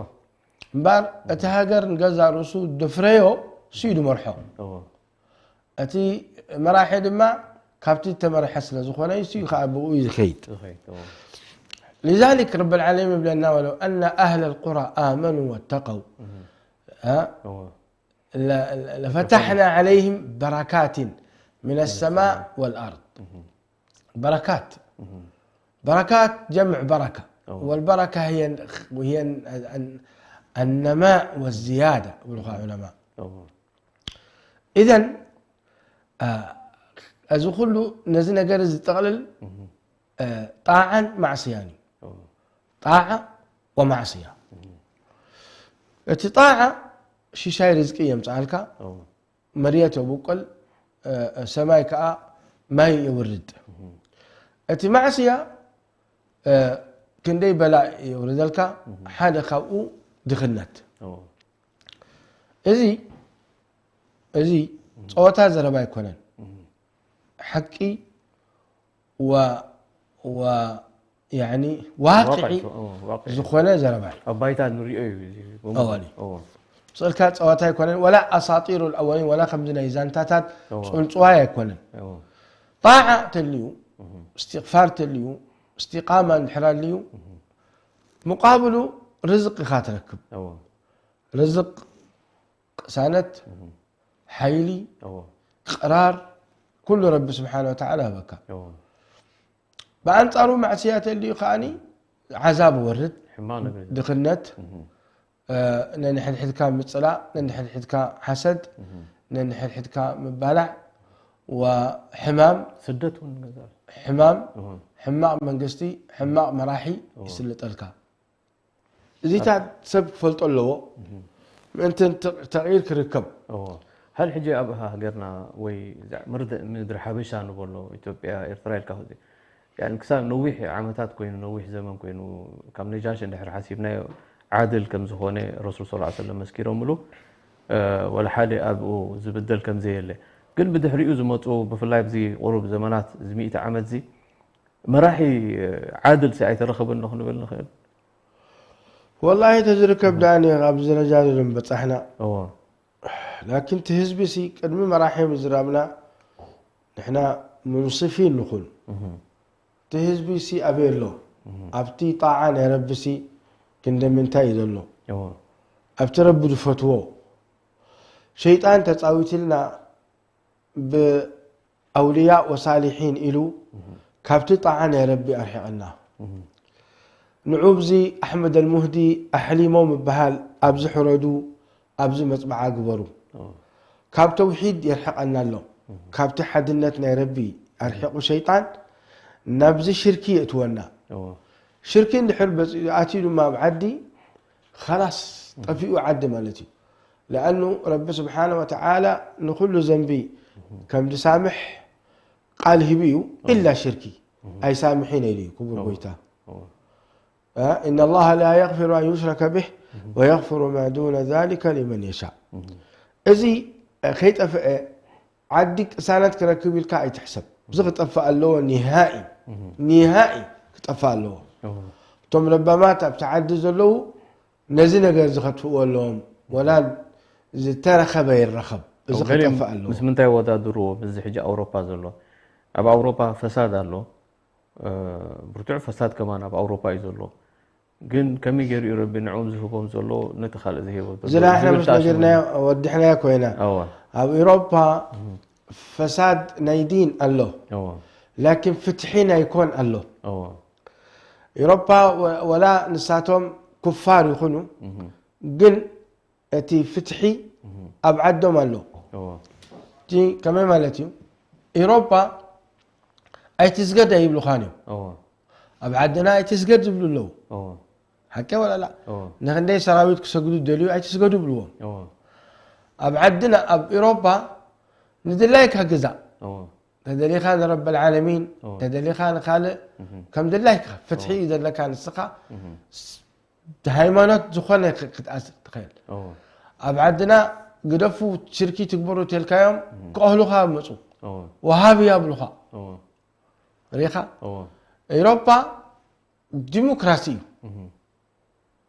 እምበር እቲ ሃገር ንገዛ ርእሱ ድፍረዮ እሱ እዩ ድመርሖ። እዎ። እቲ መራሒ ድማ ካብቲ ተመርሐ ስለ ዝኾነ እሱ እዩ ከዓ ብኡ እዩ ዝኸይድ። ዝኸይድ። እዎ። لذلك رب العالمين يبلنا ولو أن أهل القرى آمنوا واتقوا ها؟ እዎ። ل- ل- لفتحنا عليهم بركات من السماء والأرض. بركات. بركات جمع بركة. أوه. والبركة هي هي ال- النماء والزيادة يقول العلماء. እዎ። إذن እዚ ኩሉ ነዚ ነገር እዚ ዝጠቕልል ጣዓን ማዕስያን እዩ። እዎ። ጣዓ ወማዕስያ። እቲ ጣዓ ሽሻይ ርዝቂ የምፅኣልካ፣ እዎ። መርየት የብቁል፣ ሰማይ ከዓ ማይ የውርድ። እቲ ማዕስያ ክንደይ በላእ የውርደልካ፣ ሓደ ካብኡ ድኽነት። እዎ። እዚ እዚ ጸወታ ዘረባ ኣይኮነን። ሓቂ ወ- ወ- ያኒ ዋቅዒ ዝኾነ ዘረባ እዩ። ኣብ ባይታ ንሪኦ እዩ። እወኒ። ስእልካ ጸዋታ ኣይኮነን፣ ወላ ኣሳጢሩ ኣወሊን ወላ ከምዚ ናይ ዛንታታት ጽንጽዋይ ኣይኮነን። ጣዓ ተልዩ፣ እስትቕፋር ተልዩ፣ እስቲቃማ እንድሕር ኣልዩ፣ ምቃብሉ ርዝቅ ኢኻ ትረክብ። ርዝቅ፣ ቅሳነት፣ ሓይሊ፣ ቅራር፣ ኩሉ ረቢ ስብሓነ ወተዓላ ይህበካ። ብኣንጻሩ ማዕስያ ተልዩ ከኣኒ ዓዛብ ወርድ፣ ድኽነት፣ ነንሕድሕድካ ምጽላእ፣ ነንሕድሕድካ ሓሰድ፣ ነንሕድሕድካ ምባላዕ፣ ወሕማም፣ ስደት እውን ገዛ። ሕማም፣ ሕማቕ መንግስቲ፣ ሕማቕ መራሒ ይስልጠልካ። እዚታት ሰብ ክፈልጦ ኣለዎ። ምእንቲ ተቕይር ክርከብ። እዎ። ሀል ሕጂ ኣብ ሃገርና ወይ እዛ ምርድ-፣ ምድሪ ሓበሻ ንበሎ ኢትዮጵያ፣ ኤርትራ ኢልካ ኹዚ። ያኒ ክሳብ ነዊሕ ዓመታት ኮይኑ፣ ነዊሕ ዘመን ኮይኑ፣ ካብ ነጃሽ እንድሕር ሓሲብናዮ ዓድል ከም ዝኾነ ረሱል ሰለላሁ ዐለይሂ ወሰለም መስኪሮምሉ፣ እ፣ ወላ ሓደ ኣብኡ ዝብደል ከም ዘየለ። ግን ብድሕሪኡ ዝመፁ፣ ብፍላይ ኣብዚ ቁሩብ ዘመናት፣ እዚ ሚእቲ ዓመት እዚ መራሒ ዓድል ሲ ኣይተረኸበን ዶ ክንብል ንኽእል? ወላሂ ተዝርከብ ደኣ ነይሩ ኣብዚ ደረጃ እዚ ዶ ምበጻሕና። እዎ። ላኪን እቲ ህዝቢ ሲ ቅድሚ መራሒ ምዝራብና ንሕና ሙንስፊን ንኹን። እቲ ህዝቢ ሲ ኣበይ ኣሎ? ኣብቲ ጣዓ ናይ ረቢ ሲ ክንደ ምንታይ እዩ ዘሎ? እዎ። ኣብቲ ረቢ ዝፈትዎ ሸይጣን ተጻዊትልና ብኣውልያእ ወሳሊሒን ኢሉ ካብቲ ጣዓ ናይ ረቢ ኣርሒቐና። ንዑ ብዚ ኣሕመድ ኣልሙህዲ ኣሕሊሞም ይበሃል፣ ኣብዚ ሕረዱ፣ ኣብዚ መጽብዓ ግበሩ። ካብ ተውሒድ የርሕቐና ኣሎ። ካብቲ ሓድነት ናይ ረቢ ኣርሒቑ ሸይጣን ናብዚ ሽርኪ የእትወና። ሽርኪ እንድሕር በጺ-፣ ኣትዩ ድማ ኣብ ዓዲ ኸላስ ጠፊኡ ዓዲ ማለት እዩ። ለኣኑ ረቢ ስብሓነ ወተዓላ ንኹሉ ዘንቢ ከም ዝሳምሕ ቃል ሂቡ እዩ። ኢላ ሽርኪ ኣይሳምሕን ኢሉ እዩ ክቡር ጎይታ። إن الله لا يغفر أن يشرك به ويغفر ما دون ذلك لمن يشاء። እዚ ከይጠፍአ ዓዲ ቅሳነት ክረክብ ኢልካ ኣይትሕሰብ። እዚ ክጠፍእ ኣለዎ ኒሃኢ፣ ኒሃኢ ክጠፍእ ኣለዎ። እቶም ለባማት ኣብቲ ዓዲ ዘለዉ ነዚ ነገር እዚ ከጥፍእዎ ኣለዎም። ወላ ዝተረኸበ ይረኸብ። እዚ ክጠፍእ ኣለዎ። ምስ ምንታይ ወዳድርዎ? ምስዚ ሕጂ ኣውሮፓ ዘሎ። ኣብ ኣውሮፓ ፈሳድ ኣሎ። እ፣ ብርቱዕ ፈሳድ ከማን ኣብ ኣውሮፓ እዩ ዘሎ። ግን ከመይ ገይሩ እዩ ረቢ ንዕኦም ዝህቦም ዘሎ ነቲ ካልእ ዝህቦ ዘሎ? እዚ ናይ ሕና ዝብል ምስ ተኣስቦ ነጊርናዮ ወዲሕናዮ ኮይና። እወ። ኣብ ኤውሮፓ ፈሳድ ናይ ዲን ኣሎ። እወ። ላኪን ፍትሒ ናይ ኮን ኣሎ። እወ። ኤውሮፓ ወ-፣ ወላ ንሳቶም ኩፋር ይኹኑ፣ ግን እቲ ፍትሒ ኣብ ዓዶም ኣሎ። እወ። እቲ ከመይ ማለት እዩ? ኤውሮፓ ኣይትስገድ ኣይብሉኻን እዮም። እወ። ኣብ ዓድና ኣይትስገድ ዝብሉ ኣለዉ። እወ። ሓቂ ወላ ላ? እወ። ንክንደይ ሰራዊት ክሰግዱ ደልዩ ኣይትስገዱ ይብልዎም። እወ። ኣብ ዓድና፣ ኣብ ኤውሮፓ ንድላይካ ግዛእ። እወ። ተደሊኻ ንረበል ዓለሚን፣ እወ። ተደሊኻ ንኻልእ፣ እህ። ከም ድላይካ ፍትሒ እወ። እዩ ዘለካ ንስኻ። እህ። ስ-፣ ሃይማኖት ዝኾነ ክ-፣ ክትኣስር ትኽእል። እወ። ኣብ ዓድና ግደፉ ሽርኪ ትግበሩ ተልካዮም እህ። ክኣህሉኻ መፁ። እወ። ወሃቢ ያብሉኻ። እወ። ሪኻ? እወ። ኤውሮፓ ዲሞክራሲ እዩ። እህ።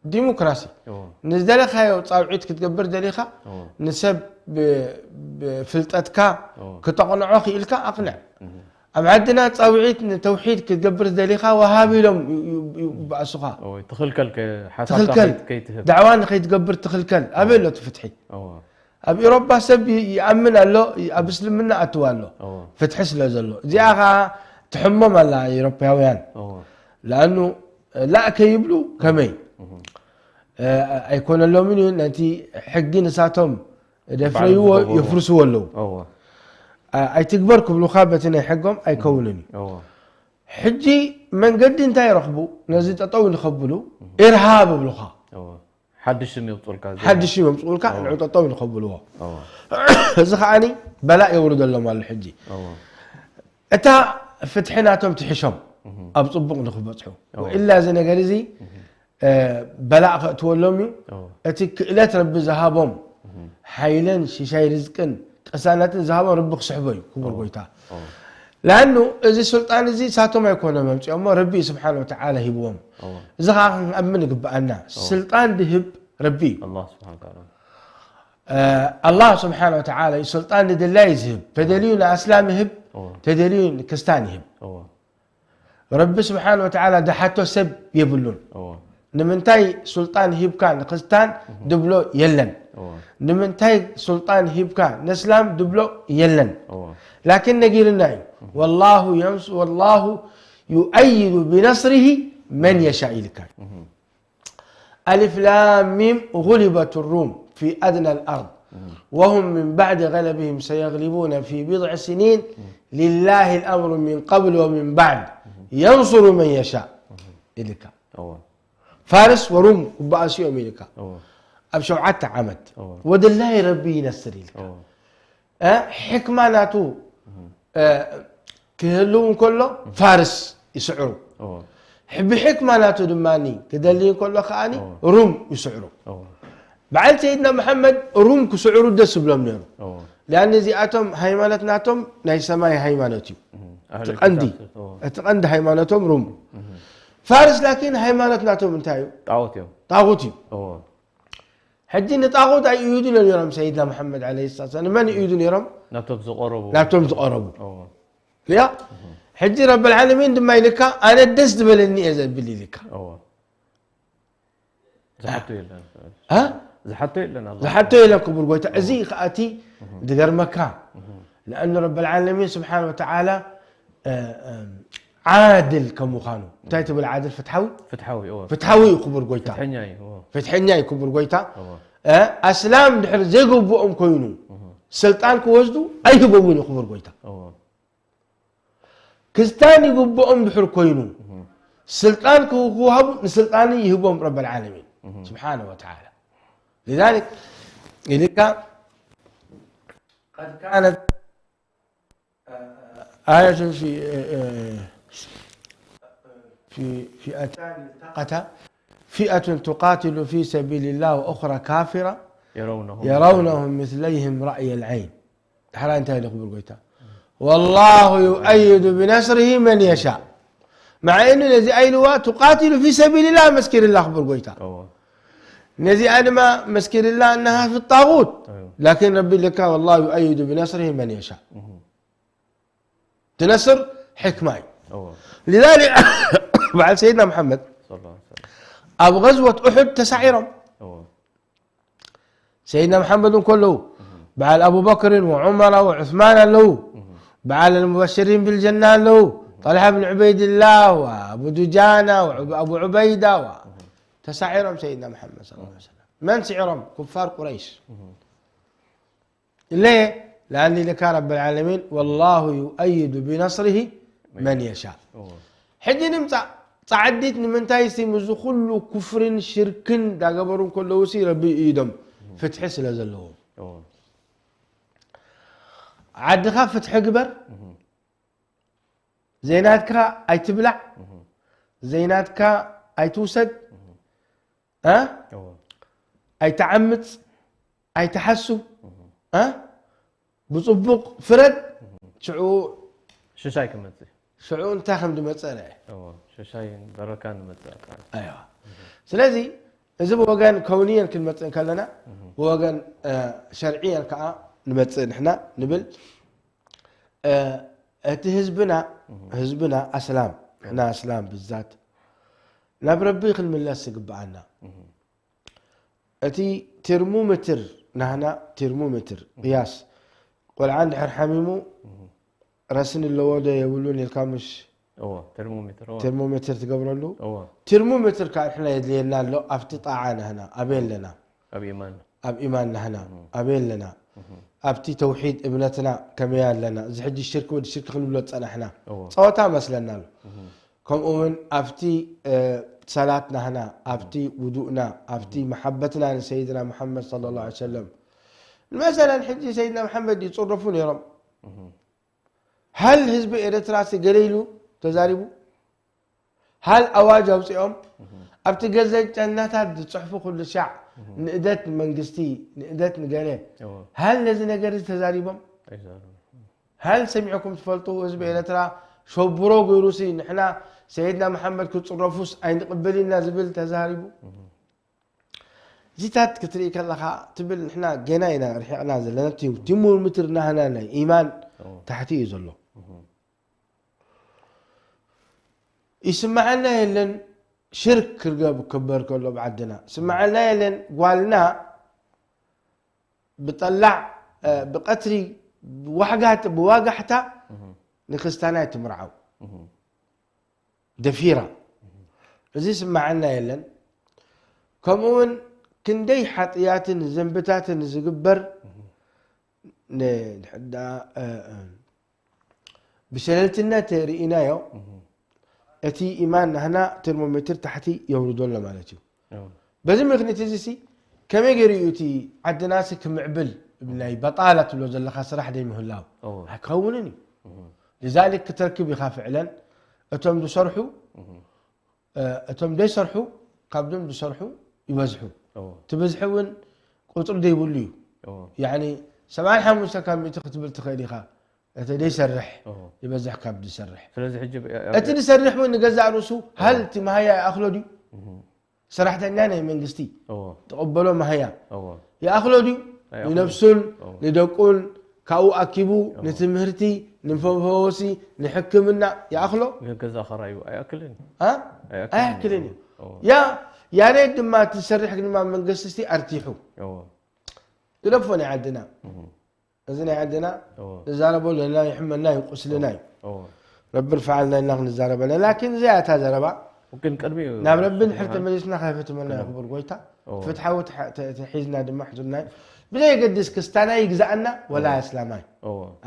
ዲሞክራሲ። እወ። ንዝደለኻዮ ጻውዒት ክትገብር ደሊኻ፣ እወ። ንሰብ ብ-፣ ብፍልጠትካ እወ። ክተቕንዖ ክኢልካ ኣቕንዕ። እህ። ኣብ ዓድና ጻውዒት ንተውሒድ ክትገብር ዝደሊኻ ወሃቢ ኢሎም ዩ-፣ ዩ-፣ ዩ-፣ ይበኣሱኻ። እወ፣ ትኽልከል ከ-፣ ሓሳብካ ትኽልከል። ከይት-፣ ከይትህብ። ዳዕዋ ንኸይትገብር ትኽልከል። ኣበይ እወ። ኣሎ እቲ ፍትሒ? እወ። ኣብ ኤውሮፓ ሰብ ይ-፣ ይኣምን ኣሎ፣ ይ-፣ ኣብ እስልምና ኣትዋ ኣሎ። እወ። ፍትሒ ስለ ዘሎ። እዚኣ ኸዓ ትሕሞም ኣላ ኤውሮፓውያን። እወ። ለኣኑ ላእ ከይብሉ ከመይ? እህ። እ፣ ኣይኮነሎምን እዩ። ነቲ ሕጊ ንሳቶም ደፍረይዎ ባዕሎም ዝገበሩ። የፍርስዎ ኣለዉ። እወ። ኣ-፣ ኣይትግበር ክብሉኻ በቲ ናይ ሕጎም ኣይከውንን እዩ። እወ። ሕጂ መንገዲ እንታይ ይረኽቡ? ነዚ ጠጠው ንኸብሉ እህ። ኢርሃብ ይብሉኻ። እወ። ሓድሽ ስም የውፅኡልካ፣ እዚ ሓድሽ ስም የውፅኡልካ፣ እወ። ንዑ ጠጠው ንኸብልዎ። እወ። እዚ ከዓኒ በላእ የውርደሎም ኣሎ ሕጂ። እወ። እታ ፍትሒ ናቶም ትሕሾም፣ እህ። ኣብ ፅቡቕ ንኽበፅሑ። እወ። ወኢላ እዚ ነገር እዚ፣ እህ። እ፣ በላእ ከእትወሎም እዩ። እወ። እቲ ክእለት ረቢ ዝሃቦም እህ። ሓይልን ሽሻይ ርዝቅን ቅሳነትን ዝሃቦም ረቢ ክስሕቦ እዩ፣ ክቡር ጎይታ። ለኣኑ እዚ ስልጣን እዚ ሳቶም ኣይኮነ መምፅኦሞ፣ ረቢ ስብሓን ወተዓላ ሂብዎም። እዚ ከዓ ክንኣምን ይግብኣና። ስልጣን ድህብ ረቢ እዩ። ኣላህ ስብሓን ወተዓላ እዩ ስልጣን ንድላይ ዝህብ። ተደልዩ ንኣስላም ይህብ፣ ተደልዩ ንክስታን ይህብ። ረቢ ስብሓን ወተዓላ ድሓቶ ሰብ የብሉን። ንምንታይ ሱልጣን ሂብካ ንክስታን ድብሎ የለን። ንምንታይ ሱልጣን ሂብካ ነስላም ድብሎ የለን። ላኪን ነጊርና እዩ። ወላሁ የንሱ-፣ ወላሁ ዩአይዱ ብነስሪሂ መን የሻእ ኢልካ። ألف لام ميم، غلبت الروم في أدنى الأرض وهم من بعد غلبهم سيغلبون في بضع سنين لله الأمر من قبل ومن بعد ينصر من يشاء إلك. ፋርስ ወሩም ክበኣሱ እዮም ኢልካ። ኣብ ሸውዓተ ዓመት ወድላይ ረቢ ይነስር ኢልካ። ሕክማ ናቱ ክህልው እንከሎ ፋርስ ይስዕሩ። ብሕክማ ናቱ ድማ ክደሊ እንከሎ ከዓኒ ሩም ይስዕሩ። በዓል ሰይድና መሓመድ ሩም ክስዕሩ ደስ ዝብሎም ነይሩ። ሊኣን እዚኣቶም ሃይማኖት ናቶም ናይ ሰማይ ሃይማኖት እዩ። እቲ ቀንዲ እቲ ቀንዲ ሃይማኖቶም ሩም። ፋርስ ላኪን ሃይማኖት ናቶም እንታይ እዩ? ጣዖት እዩ። ጣዖት እዩ። ሕጂ ንጣዖት ኣይእዩዱ ነይሮም። ሰይድና መሓመድ ዓለይሂ ሰላም ንመን ይእዩዱ ነይሮም? ናቶም ዝቐረቡ። ናቶም ዝቐረቡ። እያ። ሕጂ ረብል ዓለሚን ድማ ኢልካ ኣነ ደስ ዝበለኒ እየ ዘብል ኢልካ። ዝሓቶ የለን። ዝሓቶ የለን። ዝሓቶ የለን ክቡር ጎይታ። እዚ ከኣቲ ዝገርመካ። ለኣኑ ረብል ዓለሚን ስብሓን ወተዓላ ዓድል ከም ምዃኑ። እንታይ ትብል ዓድል? ፍትሓዊ? ፍትሓዊ፣ እዎ። ፍትሓዊ እዩ ክቡር ጎይታ። ፍትሐኛ እዩ፣ እዎ። ፍትሐኛ እዩ ክቡር ጎይታ። እዎ። ኣስላም ድሕር ዘይግብኦም ኮይኑ ስልጣን ክወስዱ ኣይህቦምን እዩ ክቡር ጎይታ። እዎ። ክስታን ይግብኦም ድሕር ኮይኑ ስልጣን ክው-፣ ክወሃቡ ንስልጣን ይህቦም ረብል ዓለሚን ስብሓነ ወተዓላ። لذلك ኢልካ قد كانت آية في، في فئتان التقتا فئة تقاتل في سبيل الله وأخرى كافرة يرونهم يرونهم مثليهم رأي العين. ድሕራ እንታይ ኢሉ ክብል ጎይታ? والله يؤيد بنصره من يشاء. مع إنه ነዚ ኣይልዋ تقاتل في سبيل الله መስኪርላ ክብል ጎይታ። እዎ። ነዚኣ ድማ መስኪርላ أنها في الطاغوت. እዎ። لكن ረቢ ልካ والله يؤيد بنصره من يشاء. እህ። ትነስር ሕክማ እዩ። እዎ። لذلك በዓል ሰይድና መሓመድ ሰለላሁ ዐለይሂ ወሰለም። ኣብ غزوة أحد ተሳዒሮም። እዎ። ሰይድና መሓመድ እንከለዉ በዓል ኣቡበክርን ወዑመራ ወዑስማን ኣለዉ። በዓል المبشرين بالجنة ኣለዉ። ጠልሓ ብን ዑበይድላ ወኣቡ ዱጃና ወኣቡ ዑበይዳ ወ-፣ ተሳዒሮም ሰይድና መሓመድ ሰለላሁ ዐለይሂ ወሰለም። መን ስዒሮም? ኩፋር ቁረይሽ። ليه؟ لأن لك رب العالمين والله يؤيد بنصره من يشاء. እዎ። ሕጂ ንምጻእ ጻዕዲት ንምንታይ ሲ ምስዚ ኩሉ ኩፍርን ሽርክን ዳገበሩ እንከለዉ ሲ ረቢ ኢዶም ፍትሒ ስለ ዘለዎም። እዎ። ዓድኻ ፍትሒ ግበር። እህ። ዘይናትካ ኣይትብላዕ። እህ። ዘይናትካ ኣይትውሰድ። እህ። እ? እዎ። ኣይትዓምጽ፣ ኣይትሓሱ። እህ። እ? ብጽቡቕ ፍረድ። እህ። ሽዑ ሽሻይ ክመጽእ። ሽዑ እንታይ ከም ዝመጽእ ርአ። እዎ፣ ሽሻይን በረካን ዝመጽእ ኣካል። ኣይዋ። ስለዚ እዚ ብወገን ከውንየን ክንመጽእ ከለና፣ እህ። ብወገን፣ እ፣ ሸርዕየን ከኣ ንመጽእ ንሕና ንብል። እ፣ እቲ ህዝብና፣ እህ። ህዝብና ኣስላም፣ እዎ። ንሕና ኣስላም ብዛት ናብ ረቢ ክንምለስ ይግብኣና። እህ። እቲ ቴርሞሜትር ናህና፣ ቴርሞሜትር፣ እህ። ቅያስ፣ ቆልዓ እንድሕር ሓሚሙ፣ እህ። ረስኒ ኣለዎ ዶ የብሉን ኢልካ ምሽ እዎ፣ ቴርሞሜትር፣ እዎ። ቴርሞሜትር ትገብረሉ? እዎ። ቴርሞሜትር ከዓ ንሕና የድልየና ኣሎ ኣብቲ ጣዓ ናህና፣ ኣበይ ኣለና? ኣብ ኢማን። ኣብ ኢማን ናህና፣ እህ። ኣበይ ኣለና? እህ። ኣብቲ ተውሒድ እምነትና ከመይ ኣለና? እዚ ሕጂ ሽርክ ወዲ ሽርክ ክንብሎ ዝጸናሕና። እዎ። ጸወታ መስለና ኣሎ። እህ። ከምኡ እውን ኣብቲ፣ እ፣ ሰላት ናህና፣ ኣብቲ ውዱእና፣ ኣብቲ መሓበትና ንሰይድና መሓመድ ሰለላሁ ዐለይሂ ወሰለም። ንመሰለን ሕጂ ሰይድና መሓመድ ይጽረፉ ነይሮም። እህ። ሃል ህዝቢ ኤርትራ ሲ ገለ ኢሉ ተዛሪቡ? ሃል ኣዋጅ ኣውጺኦም? እህ። ኣብቲ ገዘ ጨናታት ዝጽሕፉ ኩሉ ሻዕ ንእደት መንግስቲ፣ ንእደት ንገለ፣ ሃል ነዚ ነገር እዚ ተዛሪቦም? ሃል ሰሚዕኩም ትፈልጡ? ህዝቢ ኤርትራ ሸብሮ ገይሩሲ ንሕና ሰይድና መሓመድ ክጽረፉስ ኣይንቕበል ኢና ዝብል ተዛሪቡ? እዚታት ክትርኢ ከለኻ ትብል፣ ንሕና ገና ኢና ርሒቕና ዘለና። እቲ ቲርሞሜትር ናህና ናይ ኢማን ታሕቲ እዩ ዘሎ። ይስምዓና የለን ሽርክ ክርገብ ክበር ከሎ ብዓድና። ይስምዓና የለን ጓልና ብጠላዕ፣ እ፣ ብቐትሪ፣ ብዋሕጋት-፣ ብዋጋሕታ ንክስታናይ ትምርዓው። ደፊራ። እዚ ይስምዓና የለን። ከምኡ እውን ክንደይ ሓጥያትን ዘንብታትን ዝግበር ን-፣ ዳ-፣ እ፣ እ፣ ብሸለልትነት ርኢናዮ፣ እቲ ኢማን ናህና ቴርሞሜትር ታሕቲ የውርዶ ኣሎ ማለት እዩ። በዚ ምኽንያት እዚ ሲ ከመይ ገይሩ እዩ እቲ ዓድናሲ ክምዕብል? ናይ በጣላ ትብሎ ዘለኻ ስራሕ ደይ ምህላው ኣይከውንን እዩ። لذلك ክትረክብ ኢኻ ፍዕለን እቶም ዝሰርሑ፣ እ፣ እቶም ዘይሰርሑ ካብዞም ዝሰርሑ ይበዝሑ። እቲ ብዝሒ እውን ቁፅሪ ዘይብሉ እዩ። ያኒ ሰብዓን ሓሙሽተ ካብ ሚእቲ ክትብል ትኽእል ኢኻ። እቲ ዘይሰርሕ ይበዝሕ ካብ ዝሰርሕ። ስለዚ ሕጂ ብ-፣ እቲ ዝሰርሕ እውን ንገዛእ ርእሱ ሃል እቲ መሃያ ይኣኽሎ ድዩ? ሰራሕተኛ ናይ መንግስቲ ተቐበሎ መሃያ ይኣኽሎ ድዩ? ኣይኣኽሎን። ንነብሱን ንደቁን ካብኡ ኣኪቡ ንትምህርቲ፣ ንመፈወሲ፣ ንሕክምና ይኣኽሎ? ገዛ ኸራዩ ኣይኣክልን። ኣ? ኣይኣክልን። ኣይኣክልን እዩ። ያ፣ ያሬድ ድማ እቲ ዝሰርሕ ድማ መንግስቲ እስቲ ኣርቲሑ። ግደፎ ናይ ዓድና። እዚ ናይ ዓድና ንዛረቦ ኣለና፣ ይሕመና እዩ፣ ቁስልና እዩ። ረቢ ንፈዓልና ኢና ክንዛረበና። ላኪን እዚኣ እታ ዘረባ ግን ቅድሚኡ ናብ ረቢ ንድሕር ተመሊስና ከይፈትመና እዩ ክቡር ጎይታ። ፍትሓዊ ተሓ-፣ ተ-፣ ተሒዝና ድማ ሕዙልና እዩ። ብዘየገድስ ክስታናይ ይግዛኣና ወላ እስላማይ።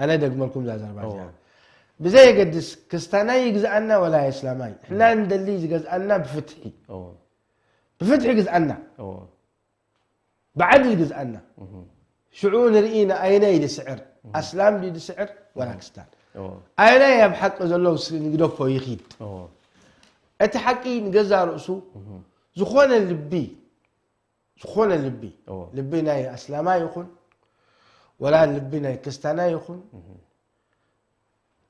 ኣነ ደግመልኩም እዛ ዘረባ እዚኣ። ብዘየገድስ ክስታናይ ይግዛኣና ወላ እስላማይ። ንሕና እንደሊ ዝገዝኣና ብፍትሒ። ብፍትሒ ግዝኣና። ብዓድል ግዝኣና። ሽዑ ንርኢ ንኣየናይ ድስዕር፣ ኣስላም ድዩ ድስዕር ወላ ክስታን? ኣየናይ ኣብ ሓቂ ዘሎ ንግደፎ ይኺድ። እቲ ሓቂ ንገዛ ርእሱ ዝኾነ ልቢ፣ ዝኾነ ልቢ፣ ልቢ ናይ ኣስላማ ይኹን ወላ ልቢ ናይ ክስታና ይኹን፣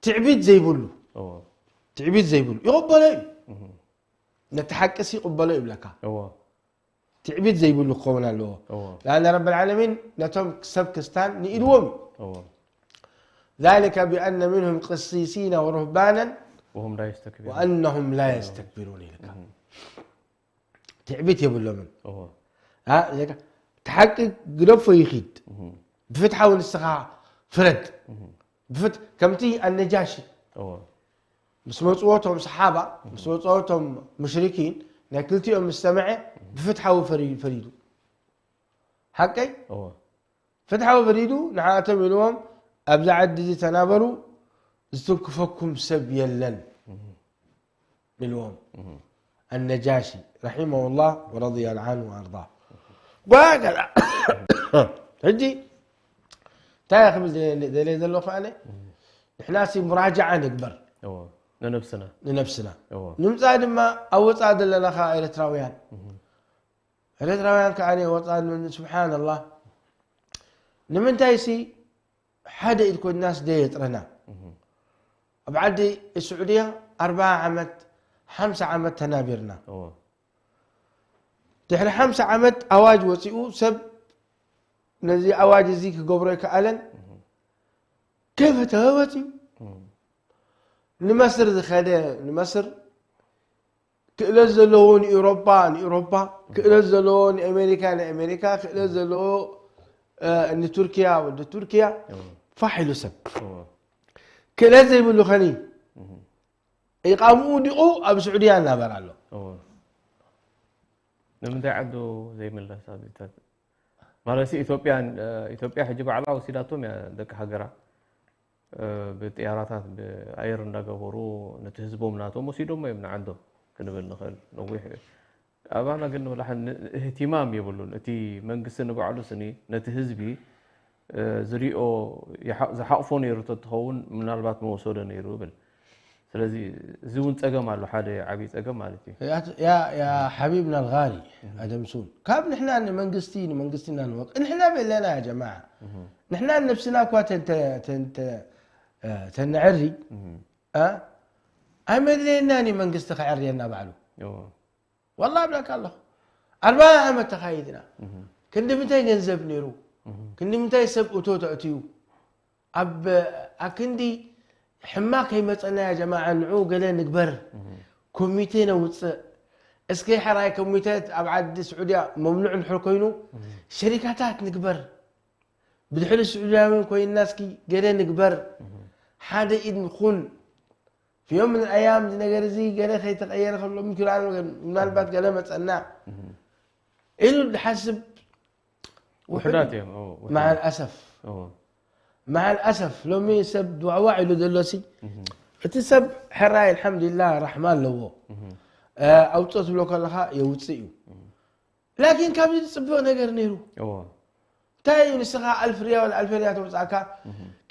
ትዕቢት ዘይብሉ፣ ትዕቢት ዘይብሉ ይቕበሎ እዩ። ነቲ ሓቂ ሲ ይቕበሎ ይብለካ። ትዕቢት ዘይብሉ ክኸውን ኣለዎ። ለኣነ ረብ ልዓለሚን ነቶም ሰብ ክስታን ንኢድዎም እዩ። ذلك بأن منهم قسيسين ورهبانا وهم لا يستكبرون. وأنهم لا يستكبرون ኢልካ። ትዕቢት የብሎምን። ኣ፣ ዘካ-፣ እቲ ሓቂ ግደፎ ይኺድ። ብፍትሓዊ ንስኻ ፍረድ። ብፍት-፣ ከምቲ ኣነጃሺ ምስ መፅዎ እቶም ሰሓባ፣ ምስ መፅዎ እቶም ሙሽሪኪን፣ ናይ ክልቲኦም ምስ ሰምዐ ብፍትሓዊ ፈሪ-፣ ፈሪዱ። ሓቀይ? ፍትሓዊ ፈሪዱ፣ ንዓኣቶም ኢልዎም፣ ኣብዚ ዓዲ እዚ ተናበሩ፣ ዝትንክፈኩም ሰብ የለን ኢልዎም። ኣነጃሺ ረሒመሁላህ ወረድየ ዓንሁ ወኣርዳህ። ወሃከዛ። ሕጂ እንታይ እየ ክብል ደልየ ዘለኹ ኣነ? ንሕናሲ ሙራጃዓ ንግበር። እዎ፣ ንነብስና። ንነብስና። እዎ። ንምጻእ ድማ ኣብ ወጻኢ ዘለና ከኣ ኤርትራውያን። ኤርትራውያን ከኣ ወጻኢ ን-፣ ስብሓንላህ። ንምንታይሲ ሓደ ኢድ ኮይንናስ ደየጥረና። ኣብ ዓዲ ስዑድያ ኣርብዓ ዓመት፣ ሓምሳ ዓመት ተናቢርና። እዎ። ድሕሪ ሓምሳ ዓመት ኣዋጅ ወጺኡ፣ ሰብ ነዚ ኣዋጅ እዚ ክገብሮ ኣይከኣለን። ከይፈተወ ወጺኡ። ንመስር ዝኸደ፣ ንመስር ክእለት ዘለዎ ንኤውሮጳ፣ ንኤውሮጳ፣ ክእለት ዘለዎ ንኣሜሪካ፣ ንኣሜሪካ፣ ክእለት ዘለዎ፣ እ፣ ንቱርኪያ፣ ወዲ ቱርኪያ፣ እዎ። ፋሕ ኢሉ ሰብ። እዎ። ክእለት ዘይብሉ ኸኒ፣ እህ። ኢቓምኡ ዲቑ ኣብ ስዑድያ እናበረ ኣሎ። እዎ። ንምንታይ ዓዱ ዘይምለስ ኣብዚታት? ማለትሲ ኢትዮጵያ፣ እ፣ ኢትዮጵያ ሕጂ ባዕላ ወሲዳቶም እያ ደቂ ሃገራ። እ፣ ብጥያራታት፣ ብኣየር እንዳገበሩ ነቲ ህዝቦም ናቶም ወሲዶሞ እዮም ንዓዶም ክንብል ንኽእል። ነዊሕ እዩ። ኣባና ግን ንብላሕ ን-፣ እህቲማም የብሉን። እቲ መንግስቲ ንባዕሉ ስኒ ነቲ ህዝቢ፣ እ፣ ዝሪኦ ይሓ-፣ ዝሓቕፎ ነይሩ ተትኸውን ምናልባት መወሰዶ ነይሩ እብል። ስለዚ እዚ እውን ጸገም ኣሎ፣ ሓደ ዓብዪ ጸገም ማለት እዩ። يا يا حبيبنا الغالي ادم سون ካብ ንሕና ንመንግስቲ ንመንግስቲ ኢና ንወቅ ንሕና በለና يا جماعة ንሕና ነብስና እኳ ተንተ ተንተ ተንዕሪ ኣይመድለየናን እዩ መንግስቲ ክዕርየና ባዕሉ እዎ። ወላ እብለካ ኣለኹ ኣርባ ዓመት ተኻይድና ክንዲ ምንታይ ገንዘብ ነይሩ ክንዲ ምንታይ ሰብ እቶ ተእትዩ ኣብ ኣክንዲ ሕማቅ ከይመፀና ያ ጀማዓ ንዑ ገለ ንግበር ኮሚቴ ነውፅእ እስከ ሕራይ ኮሚቴ ኣብ ዓዲ ስዑድያ መምኑዕ እንድሕር ኮይኑ ሸሪካታት ንግበር ብድሕሪ ስዑዳውያን ኮይንና እስኪ ገለ ንግበር ሓደ ኢድ ንኹን في يوم من الأيام እዚ ነገር እዚ ገለ ከይተቐየረ ከሎ ምክራን ምናልባት ገለ መፀና ኢሉ ዝሓስብ ውሕዳት እዮም። እዎ፣ ውሕዳት። مع الأسف እዎ። مع الأسف ሎሚ ሰብ ድዋዕዋዕ ኢሉ ዘሎ ሲ እቲ ሰብ ሕራይ الحمد لله رحمة ኣለዎ ኣውፅኦ ትብሎ ከለኻ የውፅእ እዩ ላኪን ካብዚ ዝፅበዮ ነገር ነይሩ እዎ። እንታይ እዩ ንስኻ ኣልፍ ሪያ ወላ ኣልፍ ሪያ ተውፅኣካ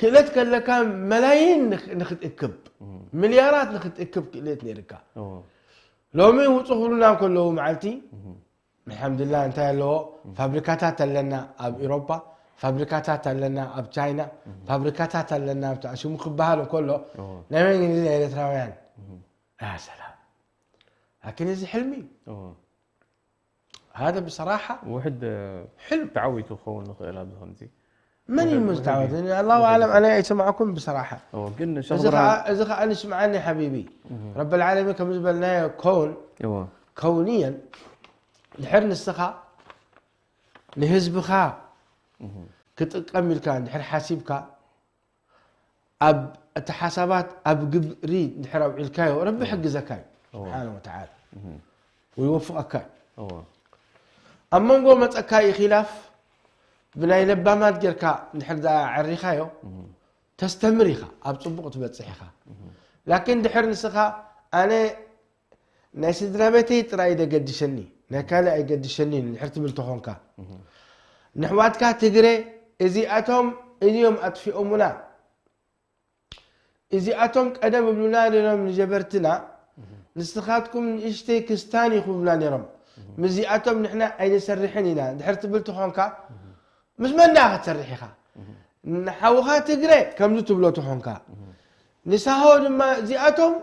ክእለት ከለካ መላይን ንክ- ንክትእክብ ሚልያራት ንክትእክብ ክእለት ነይርካ እዎ። ሎሚ ውፁ ክብሉና እንከለዉ መዓልቲ الحمد لله እንታይ ኣለዎ ፋብሪካታት ኣለና ኣብ ኢሮፓ ፋብሪካታት ኣለና ኣብ ቻይና ፋብሪካታት ኣለና ኣብ ሽሙ ክበሃል እንከሎ እዎ። ናይ መን ግን ናይ ኤርትራውያን ያ ሰላም ላኪን እዚ ሕልሚ እዩ እዎ። هذا بصراحة ውሕድ ሕልም ተዓዊቱ ክኸውን ንኽእል ኣብዚ ከምዚ من وحد- المستعوذ وحد- الله أعلم أنا أيسمعكم بصراحة እዎ፣ ግን ሸኽ إذا ብርሃን خ- إذا خ- أنا اسمعني حبيبي رب العالمين كم زبلنا كون እዎ። كونيا ድሕር ንስኻ ንህዝብኻ ክጥቀም ኢልካ ድሕር ሓሲብካ ኣብ እቲ ሓሳባት ኣብ ግብሪ ድሕር ኣውዒልካዮ ረቢ ሕግዘካ እዩ ስብሓነ ወተዓላ ወይወፍቐካ እዩ እዎ። ኣብ መንጎ መፀካ እዩ ኺላፍ ብናይ ለባማት ጌርካ ድሕር ዳ ዕሪኻዮ ተስተምር ኢኻ ኣብ ፅቡቕ ትበፅሕ ኢኻ ላኪን ድሕር ንስኻ ኣነ ናይ ስድራ ቤተይ ጥራይ ደገድሸኒ ናይ ካልእ ኣይገድሸኒ ድሕር ትብል ተኾንካ ንሕዋትካ ትግረ እዚኣቶም እዮም ኣጥፊኦሙና እዚኣቶም ቀደም እብሉና ነይሮም ንጀበርትና ንስኻትኩም ንእሽተይ ክስታን ኢኹምና ነይሮም ምስዚኣቶም ንሕና ኣይንሰርሕን ኢና ድሕር ትብል ተኾንካ ምስ መን ዳ ክትሰርሕ ኢኻ ንሓውኻ ትግረ ከምዚ ትብሎ ተኾንካ ንሳሆ ድማ እዚኣቶም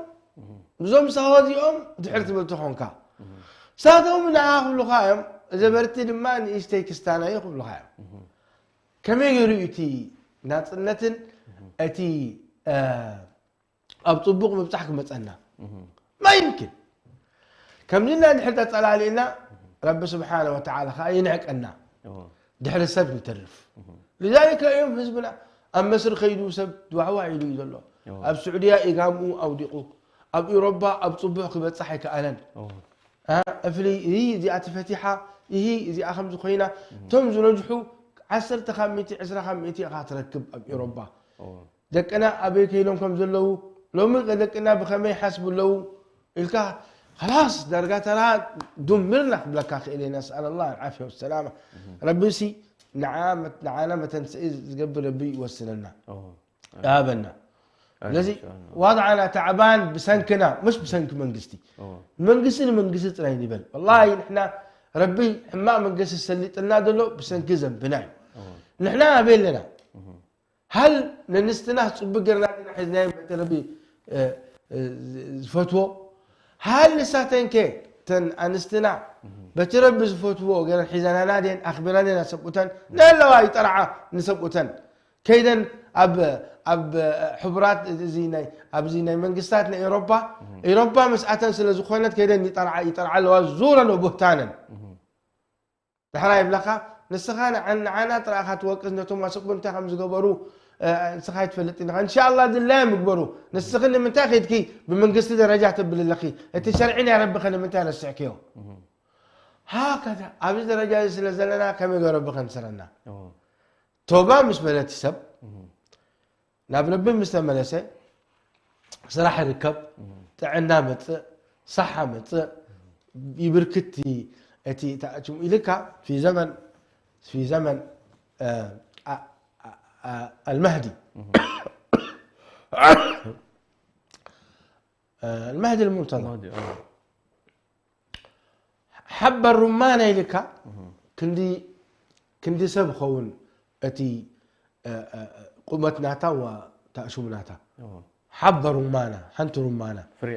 እዞም ሳሆ እዚኦም ድሕር ትብል ተኾንካ ሳቶም ንዓ ክብሉኻ እዮም ጀበርቲ ድማ ንእሽተይ ክስታን እዩ ክብሉኻ እዮም ከመይ ገይሩ እዩ እቲ ናፅነትን እቲ ኣብ ፅቡቕ ምብፃሕ ክመፀና ማ ይምክን ከምዚ እና ድሕር ተፀላሊእና ረቢ ስብሓነ ወተዓላ ከዓ ይንዕቀና ድሕሪ ሰብ ንተርፍ لذلك እዮም ህዝብና ኣብ መስሪ ከይዱ ሰብ ድዋዕዋዕ ኢሉ እዩ ዘሎ ኣብ ስዑድያ ኢጋምኡ ኣውዲቑ ኣብ ኢሮባ ኣብ ፅቡሕ ክበፅሕ ኣይከኣለን እፍሊ እዚኣ ተፈቲሓ ይሂ እዚኣ ከምዚ ኮይና እቶም ዝነጅሑ ዓሰርተ ካብ ሚእቲ ዕስራ ካብ ሚእቲ ኢኻ ትረክብ ኣብ ኤሮባ ደቅና ኣበይ ከይዶም ከም ዘለዉ ሎሚ ደቅና ብኸመይ ሓስቡ ኣለዉ ኢልካ خلاص ዳርጋ ተራ ዱምርና ክብለካ ክእል እየ نسأل الله العافية والسلامة ረቢ ሲ ንዓና መተንስኢ ዝገብር ረቢ ይወስነና ይሃበና ስለዚ ዋضعና تعبان ብሰንክና مش ብሰንኪ መንግስቲ መንግስቲ ንመንግስቲ ጥራይ ንበል والله ንሕና ረቢ ሕማቅ መንግስቲ ሰሊጥና ዘሎ ብሰንኪ ዘንብና እዩ ንሕና ኣበይ ኣለና هل ነንስትና ፅቡቅ ገርና ዲና ሒዝናዮም በቲ ረቢ ዝፈትዎ هل ንሳተን ከ ተን ኣንስትና በቲ ረቢ ዝፈትዎ ገረን ሒዘናና ድየን ኣኽቢራን ኢና ሰብኡተን ነለዋ ይጠርዓ ንሰብኡተን ከይደን ኣብ ኣብ ሕቡራት እዚ ናይ ኣብዚ ናይ መንግስታት ናይ ኤሮፓ ኤሮፓ ምስኣተን ስለ ዝኾነት ከይደን ይጠርዓ ይጠርዓ ኣለዋ ዙረን ወቡህታነን ድሕራ ይብለኻ ንስኻ ንዓና ጥራኻ ትወቅስ ነቶም ኣሰቡ እንታይ ከም ዝገበሩ ንስኻ ይትፈልጥ ኢኻ እንሻላ ድላዮም ይግበሩ ንስኺ ንምንታይ ከይድኪ ብመንግስቲ ደረጃ ተብል ኣለኺ እቲ ሸርዒ ናይ ረብኸ ንምንታይ ረስዕክዮ ሃከዛ ኣብዚ ደረጃ እዚ ስለ ዘለና ከመይ ገረቢ ከንስረና ቶባ ምስ በለ እቲ ሰብ ናብ ረቢ ምስ ተመለሰ ስራሕ ይርከብ፣ ጥዕና መፅእ፣ ሳሓ መፅእ፣ ይብርክት እቲ ተኣችሙ ኢልካ في زمن في زمن المهدي المهدي المنتظر. ሓበ ሩማና ኢልካ ክንዲ ሰብ ኸውን እቲ ቁመት ናታ ዋ ታእሹም ናታ ሓበ ሩማና ሓንቲ ሩማና ፍሬ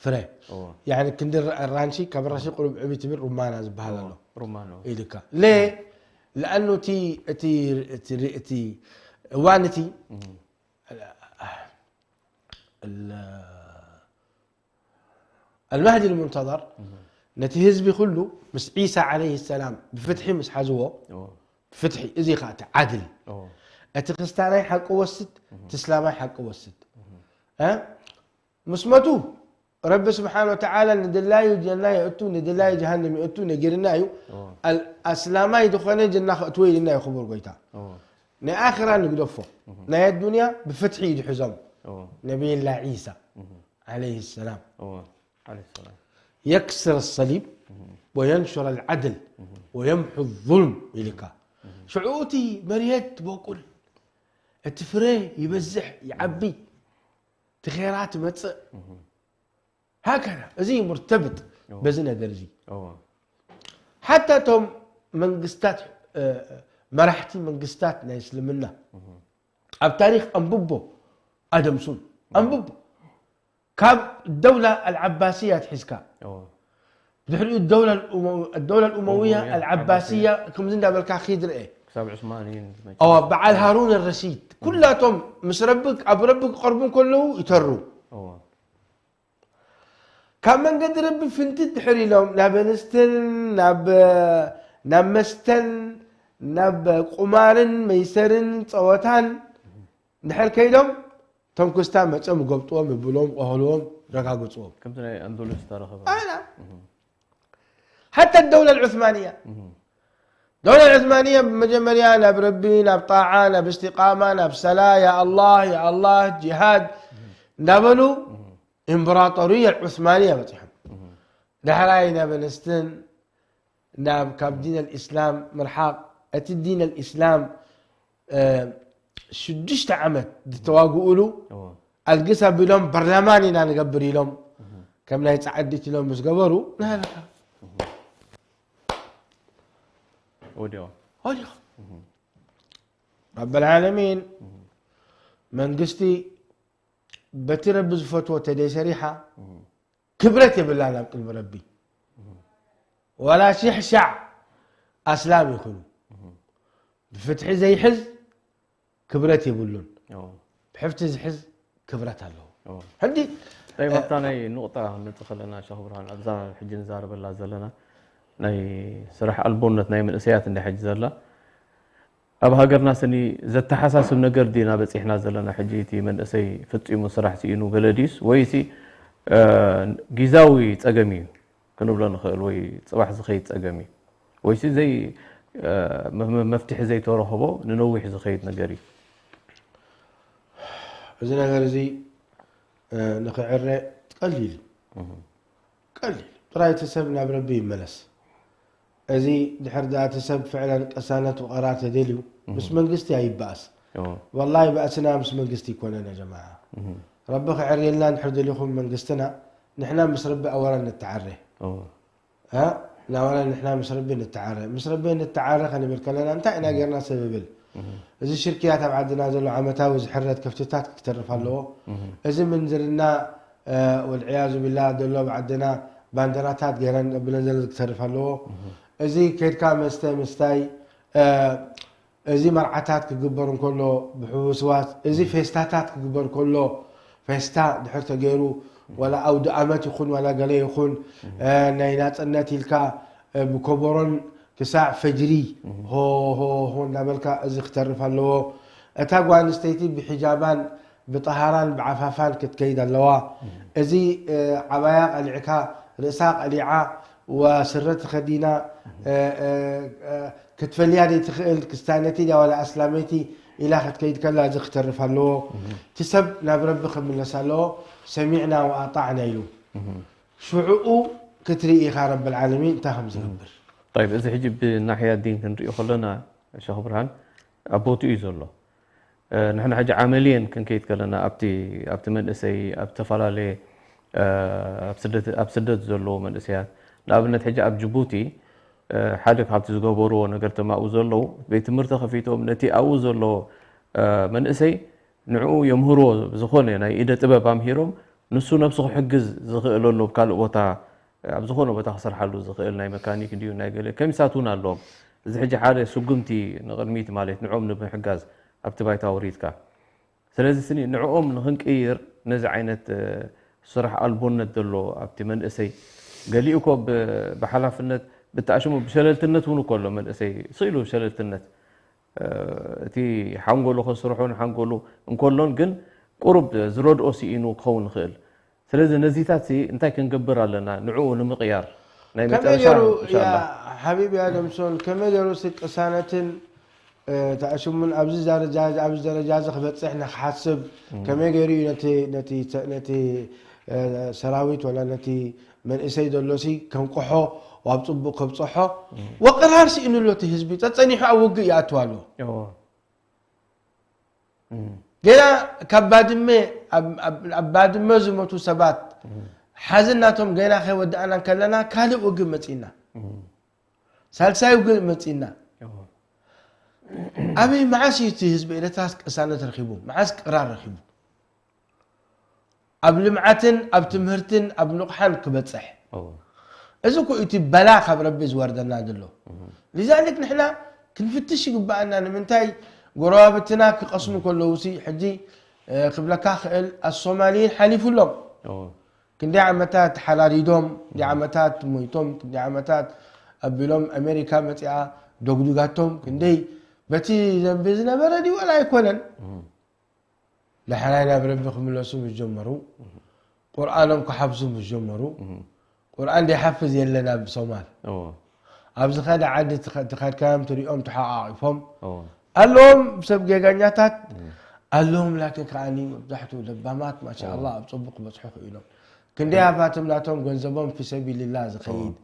ፍረ ያኒ ክንዲ ራንሺ ካብ ራንሺ ቁሩብ ዕብይ ትብል ሩማና ዝበሃል ኣሎ ሩማኖ ኢልካ ለ ለኣኑ እቲ እቲ እቲ እቲ እዋን እቲ المهدي المنتظر ነቲ ህዝቢ ኩሉ ምስ ዒሳ عليه السلام ብፍትሒ ምስ ሓዝዎ ፍትሒ እዚ ኸዓ እቲ ዓድል እቲ ክርስታናይ ሓቂ ወስድ እቲ እስላማይ ሓቂ ወስድ እ ምስ መቱ ረቢ ስብሓን ወተዓላ ንድላዩ ጀና የእቱ ንድላዩ ጀሃንም የእቱ ነጊርና እዩ ኣስላማይ ዝኾነ ጀና ከእትዎ ኢልና እዩ ክቡር ጎይታ ናይ ኣኽራ ንግደፎ ናይ ኣዱንያ ብፍትሒ እዩ ዝሕዞም ነቢይላ ዒሳ عليه السلام عليه السلام يكسر الصليب وينشر العدل ويمحو الظلم ኢልካ ሽዑ እቲ መርየት ትበቁል እቲ ፍረ ይበዝሕ ይዓቢ እቲ ኼራ ትመፅእ ሃከዛ እዚ እዩ ሙርተብጥ በዚ ነገር እዚ ሓታ እቶም መንግስታት መራሕቲ መንግስታት ናይ እስልምና ኣብ ታሪክ ኣንብቦ ኣደምሱን ኣንብቦ ካብ ደውላ ኣልዓባስያ ትሒዝካ ድሕሪኡ ደውላ ኣልኡመውያ ኣልዓባስያ ከምዚ እንዳበልካ ኪድ ርአ በዓል ሃሩን ረሺድ ኩላቶም ምስ ረቢ ኣብ ረቢ ክቐርቡ ከለዉ ይተሩ ካብ መንገዲ ረቢ ፍንትት ድሕር ኢሎም ናብ ኣንስትን ናብ ናብ መስተን ናብ ቁማርን መይሰርን ፀወታን ድሕር ከይዶም እቶም ክስታ መፀም ይጎብጥዎም ይብልዎም ቆህልዎም ረጋግፅዎም ከምቲ ናይ ኣንዶሉስ ዝተረኸበ ሓታ ደውላ ልዑስማንያ ደውላ ልዑስማንያ ብመጀመርያ ናብ ረቢ ናብ ጣዓ ናብ እስትቃማ ናብ ሰላ ያ ኣላህ ያ ኣላህ ጂሃድ እንዳበሉ ኢምበራጦርያ ዑስማንያ በፂሖም ዳሕራይ ናብ ኣንስትን ናብ ካብ ዲን ኣልእስላም ምርሓቕ እቲ ዲን ኣልእስላም ሽዱሽተ ዓመት ዝተዋግኡሉ ኣልግስ ኣቢሎም በርላማን ኢና ንገብር ኢሎም ከም ናይ ፃዕዲት ኢሎም ምስ ገበሩ ናሃለካ ወዲኦ ወዲኦ ረበልዓለሚን መንግስቲ በቲ ረቢ ዝፈትዎ ተደይ ሰሪሓ ክብረት የብላን ኣብ ቅድሚ ረቢ ዋላ ሽሕ ሻዕ ኣስላም ይኹኑ ብፍትሒ ዘይሕዝ ክብረት የብሉን ብሕፍቲ ዝሕዝ ክብረት ኣለዎ ሕጂ ኣብታ ናይ ንቑጣ ክንመፅእ ከለና ሸኽ ብርሃን ኣብዛ ሕጂ ንዛረበላ ዘለና ናይ ስራሕ ኣልቦነት ናይ መንእሰያት እንዳ ሕጂ ዘላ ኣብ ሃገርና ስኒ ዘተሓሳስብ ነገር ዲና በፂሕና ዘለና ሕጂ እቲ መንእሰይ ፈፂሙ ስራሕ ስኢኑ ገለ ድዩስ ወይሲ ጊዛዊ ፀገም እዩ ክንብሎ ንኽእል ወይ ፅባሕ ዝኸይድ ፀገም እዩ ወይሲ ዘይ መፍትሒ ዘይተረኸቦ ንነዊሕ ዝኸይድ ነገር እዩ እዚ ነገር እዚ ንኽዕረ ቀሊል እዩ ቀሊል ጥራይ እቲ ሰብ ናብ ረቢ ይመለስ። እዚ ድሕር ደኣ እቲ ሰብ ፍዕለን ቅሳነት ወቐራር ተደልዩ ምስ መንግስቲ ኣይበኣስ። ወላሂ ባእስና ምስ መንግስቲ ኣይኮነን ያ ጀማዓ። ረቢ ክዕርየልና እንድሕር ደሊኹም መንግስትና ንሕና ምስ ረቢ ኣወላ ንተዓረ። እ ናወላ ንሕና ምስ ረቢ ንተዓረ። ምስ ረቢ ንተዓረ ከንብል ከለና እንታይ ኢና ጌርና ሰብ ይብል። እዚ ሽርክያት ኣብ ዓድና ዘሎ ዓመታዊ ዝሕረድ ከፍትታት ክተርፍ ኣለዎ። እዚ ምንዝርና ወልዕያዙ ቢላ ዘሎ ኣብ ዓድና ባንደራታት ገይረን ብለን ዘሎ ክተርፍ ኣለዎ። እዚ ከድካ መስተ ምስታይ እዚ መርዓታት ክግበር እንከሎ ብሕውስዋስ እዚ ፌስታታት ክግበር ከሎ ፌስታ ድሕር ተገይሩ ዋላ ኣውዲ ኣመት ይኹን ዋላ ገለ ይኹን ናይ ናፅነት ኢልካ ብኮቦሮን ክሳዕ ፈጅሪ ሆ ሆ ሆ እንዳበልካ እዚ ክተርፍ ኣለዎ። እታ ጓል ኣንስተይቲ ብሒጃባን ብጠሃራን ብዓፋፋን ክትከይድ ኣለዋ። እዚ ዓባያ ቀሊዕካ ርእሳ ቀሊዓ ወስረ ተኸዲና ክትፈልያ ዘይትኽእል ክስታነቲ ድያ ዋላ ኣስላመይቲ ኢላ ክትከይድ ከላ እዚ ክተርፍ ኣለዎ። እቲ ሰብ ናብ ረቢ ክምለስ ኣለዎ። ሰሚዕና ወኣጣዕና ኢሉ ሽዑኡ ክትርኢ ኢኻ ረብል ዓለሚን እንታይ ከም ዝገብር። طيب እዚ ሕጂ ብናሕያ ዲን ክንሪኦ ከለና ሸኽ ብርሃን ኣብ ቦትኡ እዩ ዘሎ። ንሕና ሕጂ ዓመልየን ክንከይድ ከለና ኣብቲ ኣብቲ መንእሰይ ኣብ ዝተፈላለየ ኣብ ስደት ዘለዉ መንእሰያት፣ ንኣብነት ሕጂ ኣብ ጅቡቲ ሓደ ካብቲ ዝገበርዎ ነገር፣ ተማኡ ዘለዉ ቤት ትምህርቲ ከፊቶም ነቲ ኣብኡ ዘሎ መንእሰይ ንዕኡ የምህርዎ፣ ዝኾነ ናይ ኢደ ጥበብ ኣምሂሮም ንሱ ነብሱ ክሕግዝ ዝኽእለሉ፣ ኣብ ካልእ ቦታ ኣብ ዝኾነ ቦታ ክሰርሓሉ ዝኽእል ናይ መካኒክ ድዩ ናይ ገለ ከሚሳት እውን ኣለዎም። እዚ ሕጂ ሓደ ስጉምቲ ንቕድሚት ማለት ንዕኦም ንምሕጋዝ ኣብቲ ባይታ ወሪድካ። ስለዚ ስኒ ንዕኦም ንኽንቅይር ነዚ ዓይነት ስራሕ ኣልቦነት ዘሎ ኣብቲ መንእሰይ፣ ገሊኡ እኮ ብሓላፍነት ብተኣሽሙ ብሸለልትነት እውን እኮ ኣሎ መንእሰይ ስኢሉ ሸለልትነት፣ እቲ ሓንጎሉ ከስርሖን ሓንጎሉ እንከሎን ግን ቁሩብ ዝረድኦ ስኢኑ ክኸውን ይኽእል። ስለዚ ነዚታት ሲ እንታይ ክንገብር ኣለና ንዕኡ ንምቕያር ናይ መጨረሻ ኢንሻኣላ። ሓቢብ ኣደምሶን ከመይ ገይሩ ሲ ቅሳነትን ተኣሽሙን ኣብዚ ደረጃ ኣብዚ ደረጃ እዚ ክበፅሕ ንክሓስብ ከመይ ገይሩ እዩ ነቲ ነቲ ነቲ ሰራዊት ወላ ነቲ መንእሰይ ዘሎ ሲ ከንቅሖ ኣብ ፅቡቅ ከብፅሖ ወቅራር ስኢኑ ኣሎ እቲ ህዝቢ ፀፀኒሑ ኣብ ውግእ ይኣትው ኣሎ። ገና ካብ ባድመ ኣብ ባድመ ዝሞቱ ሰባት ሓዘን ናቶም ገና ከይወዳእና ከለና ካልእ ውግእ መፂና ሳልሳይ ውግእ መፂና። ኣበይ መዓስ እዩ እቲ ህዝቢ ኤርትራስ ቅሳነት ረኺቡ? መዓስ ቅራር ረኺቡ? ኣብ ልምዓትን ኣብ ትምህርትን ኣብ ንቕሓን ክበፅሕ እዚ ኩ እቲ በላ ካብ ረቢ ዝወርደና ዘሎ። ሊዛሊክ ንሕና ክንፍትሽ ይግበኣና። ንምንታይ ጎረባብትና ክቐስኑ ከለዉ ሲ ሕጂ ክብለካ ክእል ኣሶማሊይን ሓሊፉሎም ክንደይ ዓመታት ተሓራሪዶም ክንደይ ዓመታት ሞይቶም ክንደይ ዓመታት ኣቢሎም ኣሜሪካ መፂኣ ዶግዱጋቶም ክንደይ በቲ ዘንቢ ዝነበረ ድዩ ወላ ኣይኮነን። ዳሕራይ ናብ ረቢ ክምለሱ ምስ ጀመሩ ቁርኣኖም ክሓፍዙ ምስ ጀመሩ ቁርኣን ዘይሓፍዝ የለን ኣብ ሶማል። ኣብ ዝኸደ ዓዲ ትኸድካዮም ትሪኦም ተሓቃቂፎም ኣለዎም ሰብ ጌጋኛታት ኣለዎም ላኪን ከዓኒ መብዛሕትኡ ለባማት ማሻ ኣላ ኣብ ፅቡቅ ክበፅሑ ክኢሎም። ክንደይ ኣባትም ናቶም ገንዘቦም ፊ ሰቢልላ ዝኸይድ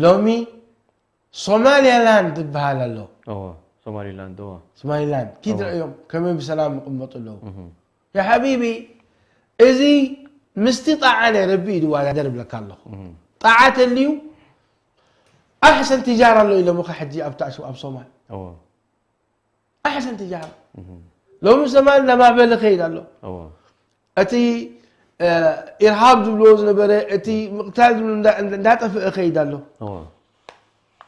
ሎሚ ሶማሊያላንድ ዝበሃል ኣሎ። እወ፣ ሶማሊላንድ፣ እወ። ሶማሊላንድ ኪድ እወ። ረእዮም ከመይ ብሰላም ይቕመጡ ኣለዉ። እህ። ያ ሓቢቢ፣ እዚ ምስቲ ጣዓ ናይ ረቢ እዩ ዝወዳደር እብለካ ኣለኹ። እህ። ጣዓ ተልዩ ኣሕሰን ትጃር ኣሎ ኢሎምኻ ሕጂ ኣብታ ኣሽ- ኣብ ሶማል። እወ። ኣሕሰን ትጃር። እህ። ሎሚ ዘማን ለማበለ ኸይድ ኣሎ። እወ። እቲ ኢርሃብ ዝብልዎ ዝነበረ እቲ ምቕታል ዝብሉ እንዳጠፍአ ከይድ ኣሎ።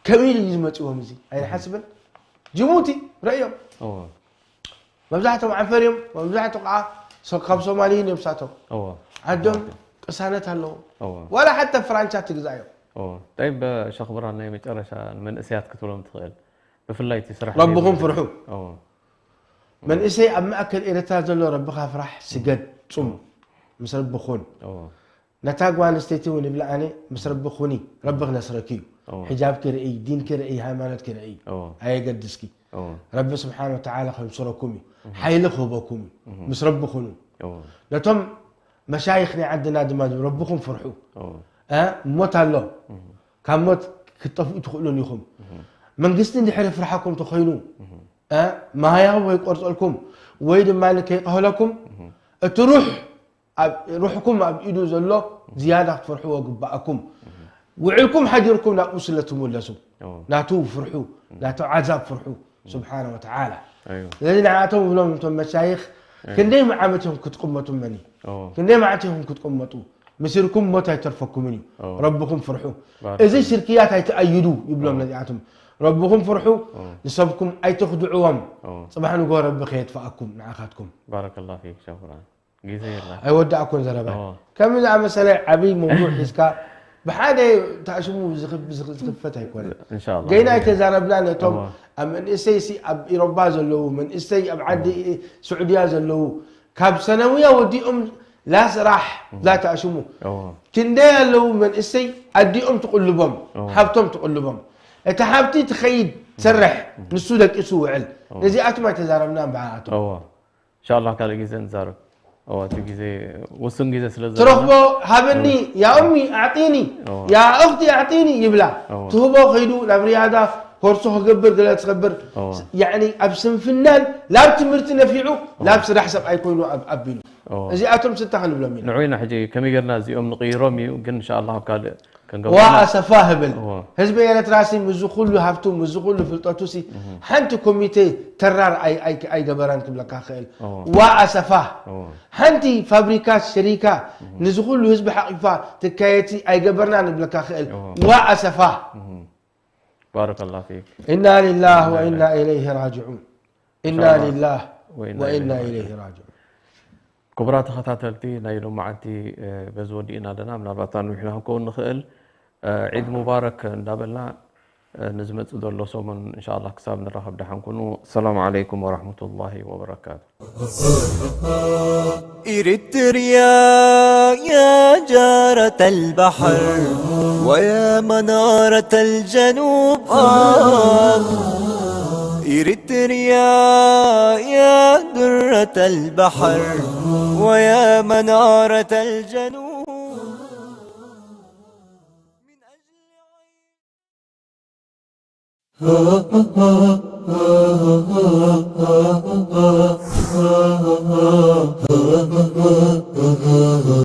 ከመይ ኢሉ እዩ ዝመፅዎም እዚ ኣይንሓስብን። ጅቡቲ ረእዮም መብዛሕቶም ዓንፈር እዮም። መብዛሕቱ ከዓ ካብ ሶማሊ እዮም ንሳቶም ዓዶም ቅሳነት ኣለዎም። ዋላ ሓተ ፍራንቻ ትግዛዮም። ጠይብ ሸኽ ብርሃን ናይ መጨረሻ ንመንእሰያት ክትብሎም ትኽእል ብፍላይ እቲ ስራሕ ረብኹም ፍርሑ። መንእሰይ ኣብ ማእከል ኤረትራ ዘሎ ረብኻ ፍራሕ ስገድ ጹም ምስ ረቢ ኹን። ነታ ጓል ኣንስተይቲ እውን ይብላ ኣነ ምስ ረቢ ኹኒ ረቢ ክነስረኪ እዩ። ሕጃብኪ ርእይ፣ ዲንኪ ርእይ፣ ሃይማኖትኪ ርእይ ኣየገድስኪ። ረቢ ስብሓን ወተዓላ ከንስረኩም እዩ። ሓይሊ ክህበኩም እዩ። ምስ ረቢ ኹኑ። ነቶም መሻይኽ ናይ ዓድና ድማ ረብኹም ፍርሑ። ሞት ኣሎ። ካብ ሞት ክትጠፍኡ ትኽእሉን ኢኹም። መንግስቲ እንድሕር ይፍርሓኩም ተኾይኑ ማህያኹም ከይቆርፀልኩም ወይ ድማ ከይቀህለኩም እቲ ሩሕ ሩሕኩም ኣብ ኢዱ ዘሎ ዝያዳ ክትፈርሕዎ ግባኣኩም። ውዕልኩም ሓዲርኩም ናብኡ ስለ ትምለሱ ናቱ ፍርሑ፣ ናቱ ዓዛብ ፍርሑ ስብሓነ ወተዓላ። ስለዚ ንዓቶም እብሎም እቶም መሻይኽ ክንደይ መዓመት ኢኹም ክትቅመጡ መኒ ክንደይ መዓት ኢኹም ክትቅመጡ ምሲልኩም ሞት ኣይተርፈኩምን እዩ። ረብኹም ፍርሑ። እዚ ሽርክያት ኣይትኣይዱ ይብሎም ነዚኣቶም። ረብኹም ፍርሑ፣ ንሰብኩም ኣይትኽድዕዎም። ፅባሕ ንጎ ረቢ ከየጥፍኣኩም ንዓኻትኩም። ባረከላሁ ፊክ ሸኹራን። ግዜ የላ። ኣይወዳእኩን ዘረባ። ከምዚ ዝኣመሰለ ዓብይ መውዱዕ ሒዝካ ብሓደ ተኣሽሙ ዝኽፈት ኣይኮነን። ኢንሻላህ። ገና ኣይተዛረብና ነቶም ኣብ መንእሰይ ሲ ኣብ ኢሮባ ዘለዉ መንእሰይ ኣብ ዓዲ ስዑድያ ዘለዉ ካብ ሰነውያ ወዲኦም ላ ስራሕ ላ ተኣሽሙ ክንደይ ኣለዉ መንእሰይ ኣዲኦም ትቕልቦም ሃብቶም ትቕልቦም እቲ ሃብቲ ትኸይድ ትሰርሕ ንሱ ደቂሱ ውዕል ነዚኣቶም ኣይተዛረብናን ብዓኣቶም ኢንሻላህ ካልእ ግዜ ንዛረብ። እቲ ግዜ ውሱን ግዜ ስለ ዘለና ትረኽቦ ሃበኒ ያ እሚ ኣዕጢኒ ያ እኽቲ ኣዕጢኒ ይብላ ትህቦ ከይዱ ናብ ሪያዳ ኮርሶ ክገብር ገለ ትገብር እዎ። ያኒ ኣብ ስንፍናን ላብ ትምህርቲ ነፊዑ ላብ ስራሕ ሰብኣይ ኮይኑ ኣብ- ኣቢሉ እዎ። እዚኣቶም ስታ ክንብሎም ኢና ንዑ ኢና ሕጂ ከመይ ጌርና እዚኦም ንቕይሮም እዩ፣ ግን እንሻላ ኣብ ካልእ ዋ ክንገብሮና ኣሰፋ ህብል እዎ። ህዝቢ ኤረትራ ሲ ምዚ ኩሉ ሃብቱ ምዚ ኩሉ ፍልጠቱ ሲ ሓንቲ ኮሚቴ ተራር ኣይ- ኣይ- ኣይገበራን ክብለካ ክእል እዎ። ዋ ኣሰፋ እዎ። ሓንቲ ፋብሪካ ሽሪካ ንዚ ኩሉ ህዝቢ ሓቂፋ ትካየቲ ኣይገበርናን ክብለካ ክእል እዎ። ዋ ኣሰፋ ባረከላ ፊክ ኢና ሊላህ ወኢና ኢለይህ ራጅዑን ኢና ኢንሻላህ። ሊላህ ወኢና ወኢና ኢለይህ ኢለይህ ራጅዑን ክቡራት ተኸታተልቲ ናይ ሎማዓንቲ በዚ ወዲእና ኣለና። ምናልባት ኣንዊሕና ክንከውን ንኽእል። ዒድ ሙባረክ እንዳበልና ንዝመፅእ ዘሎ ሰሙን እንሻላ ክሳብ ንራኸብ ደሓን ኩኑ። ሰላም ዓለይኩም ወራሕመቱላሂ ወበረካቱ። إريتريا يا جارة البحر ويا منارة الجنوب آه إريتريا يا درة البحر ويا منارة الجنوب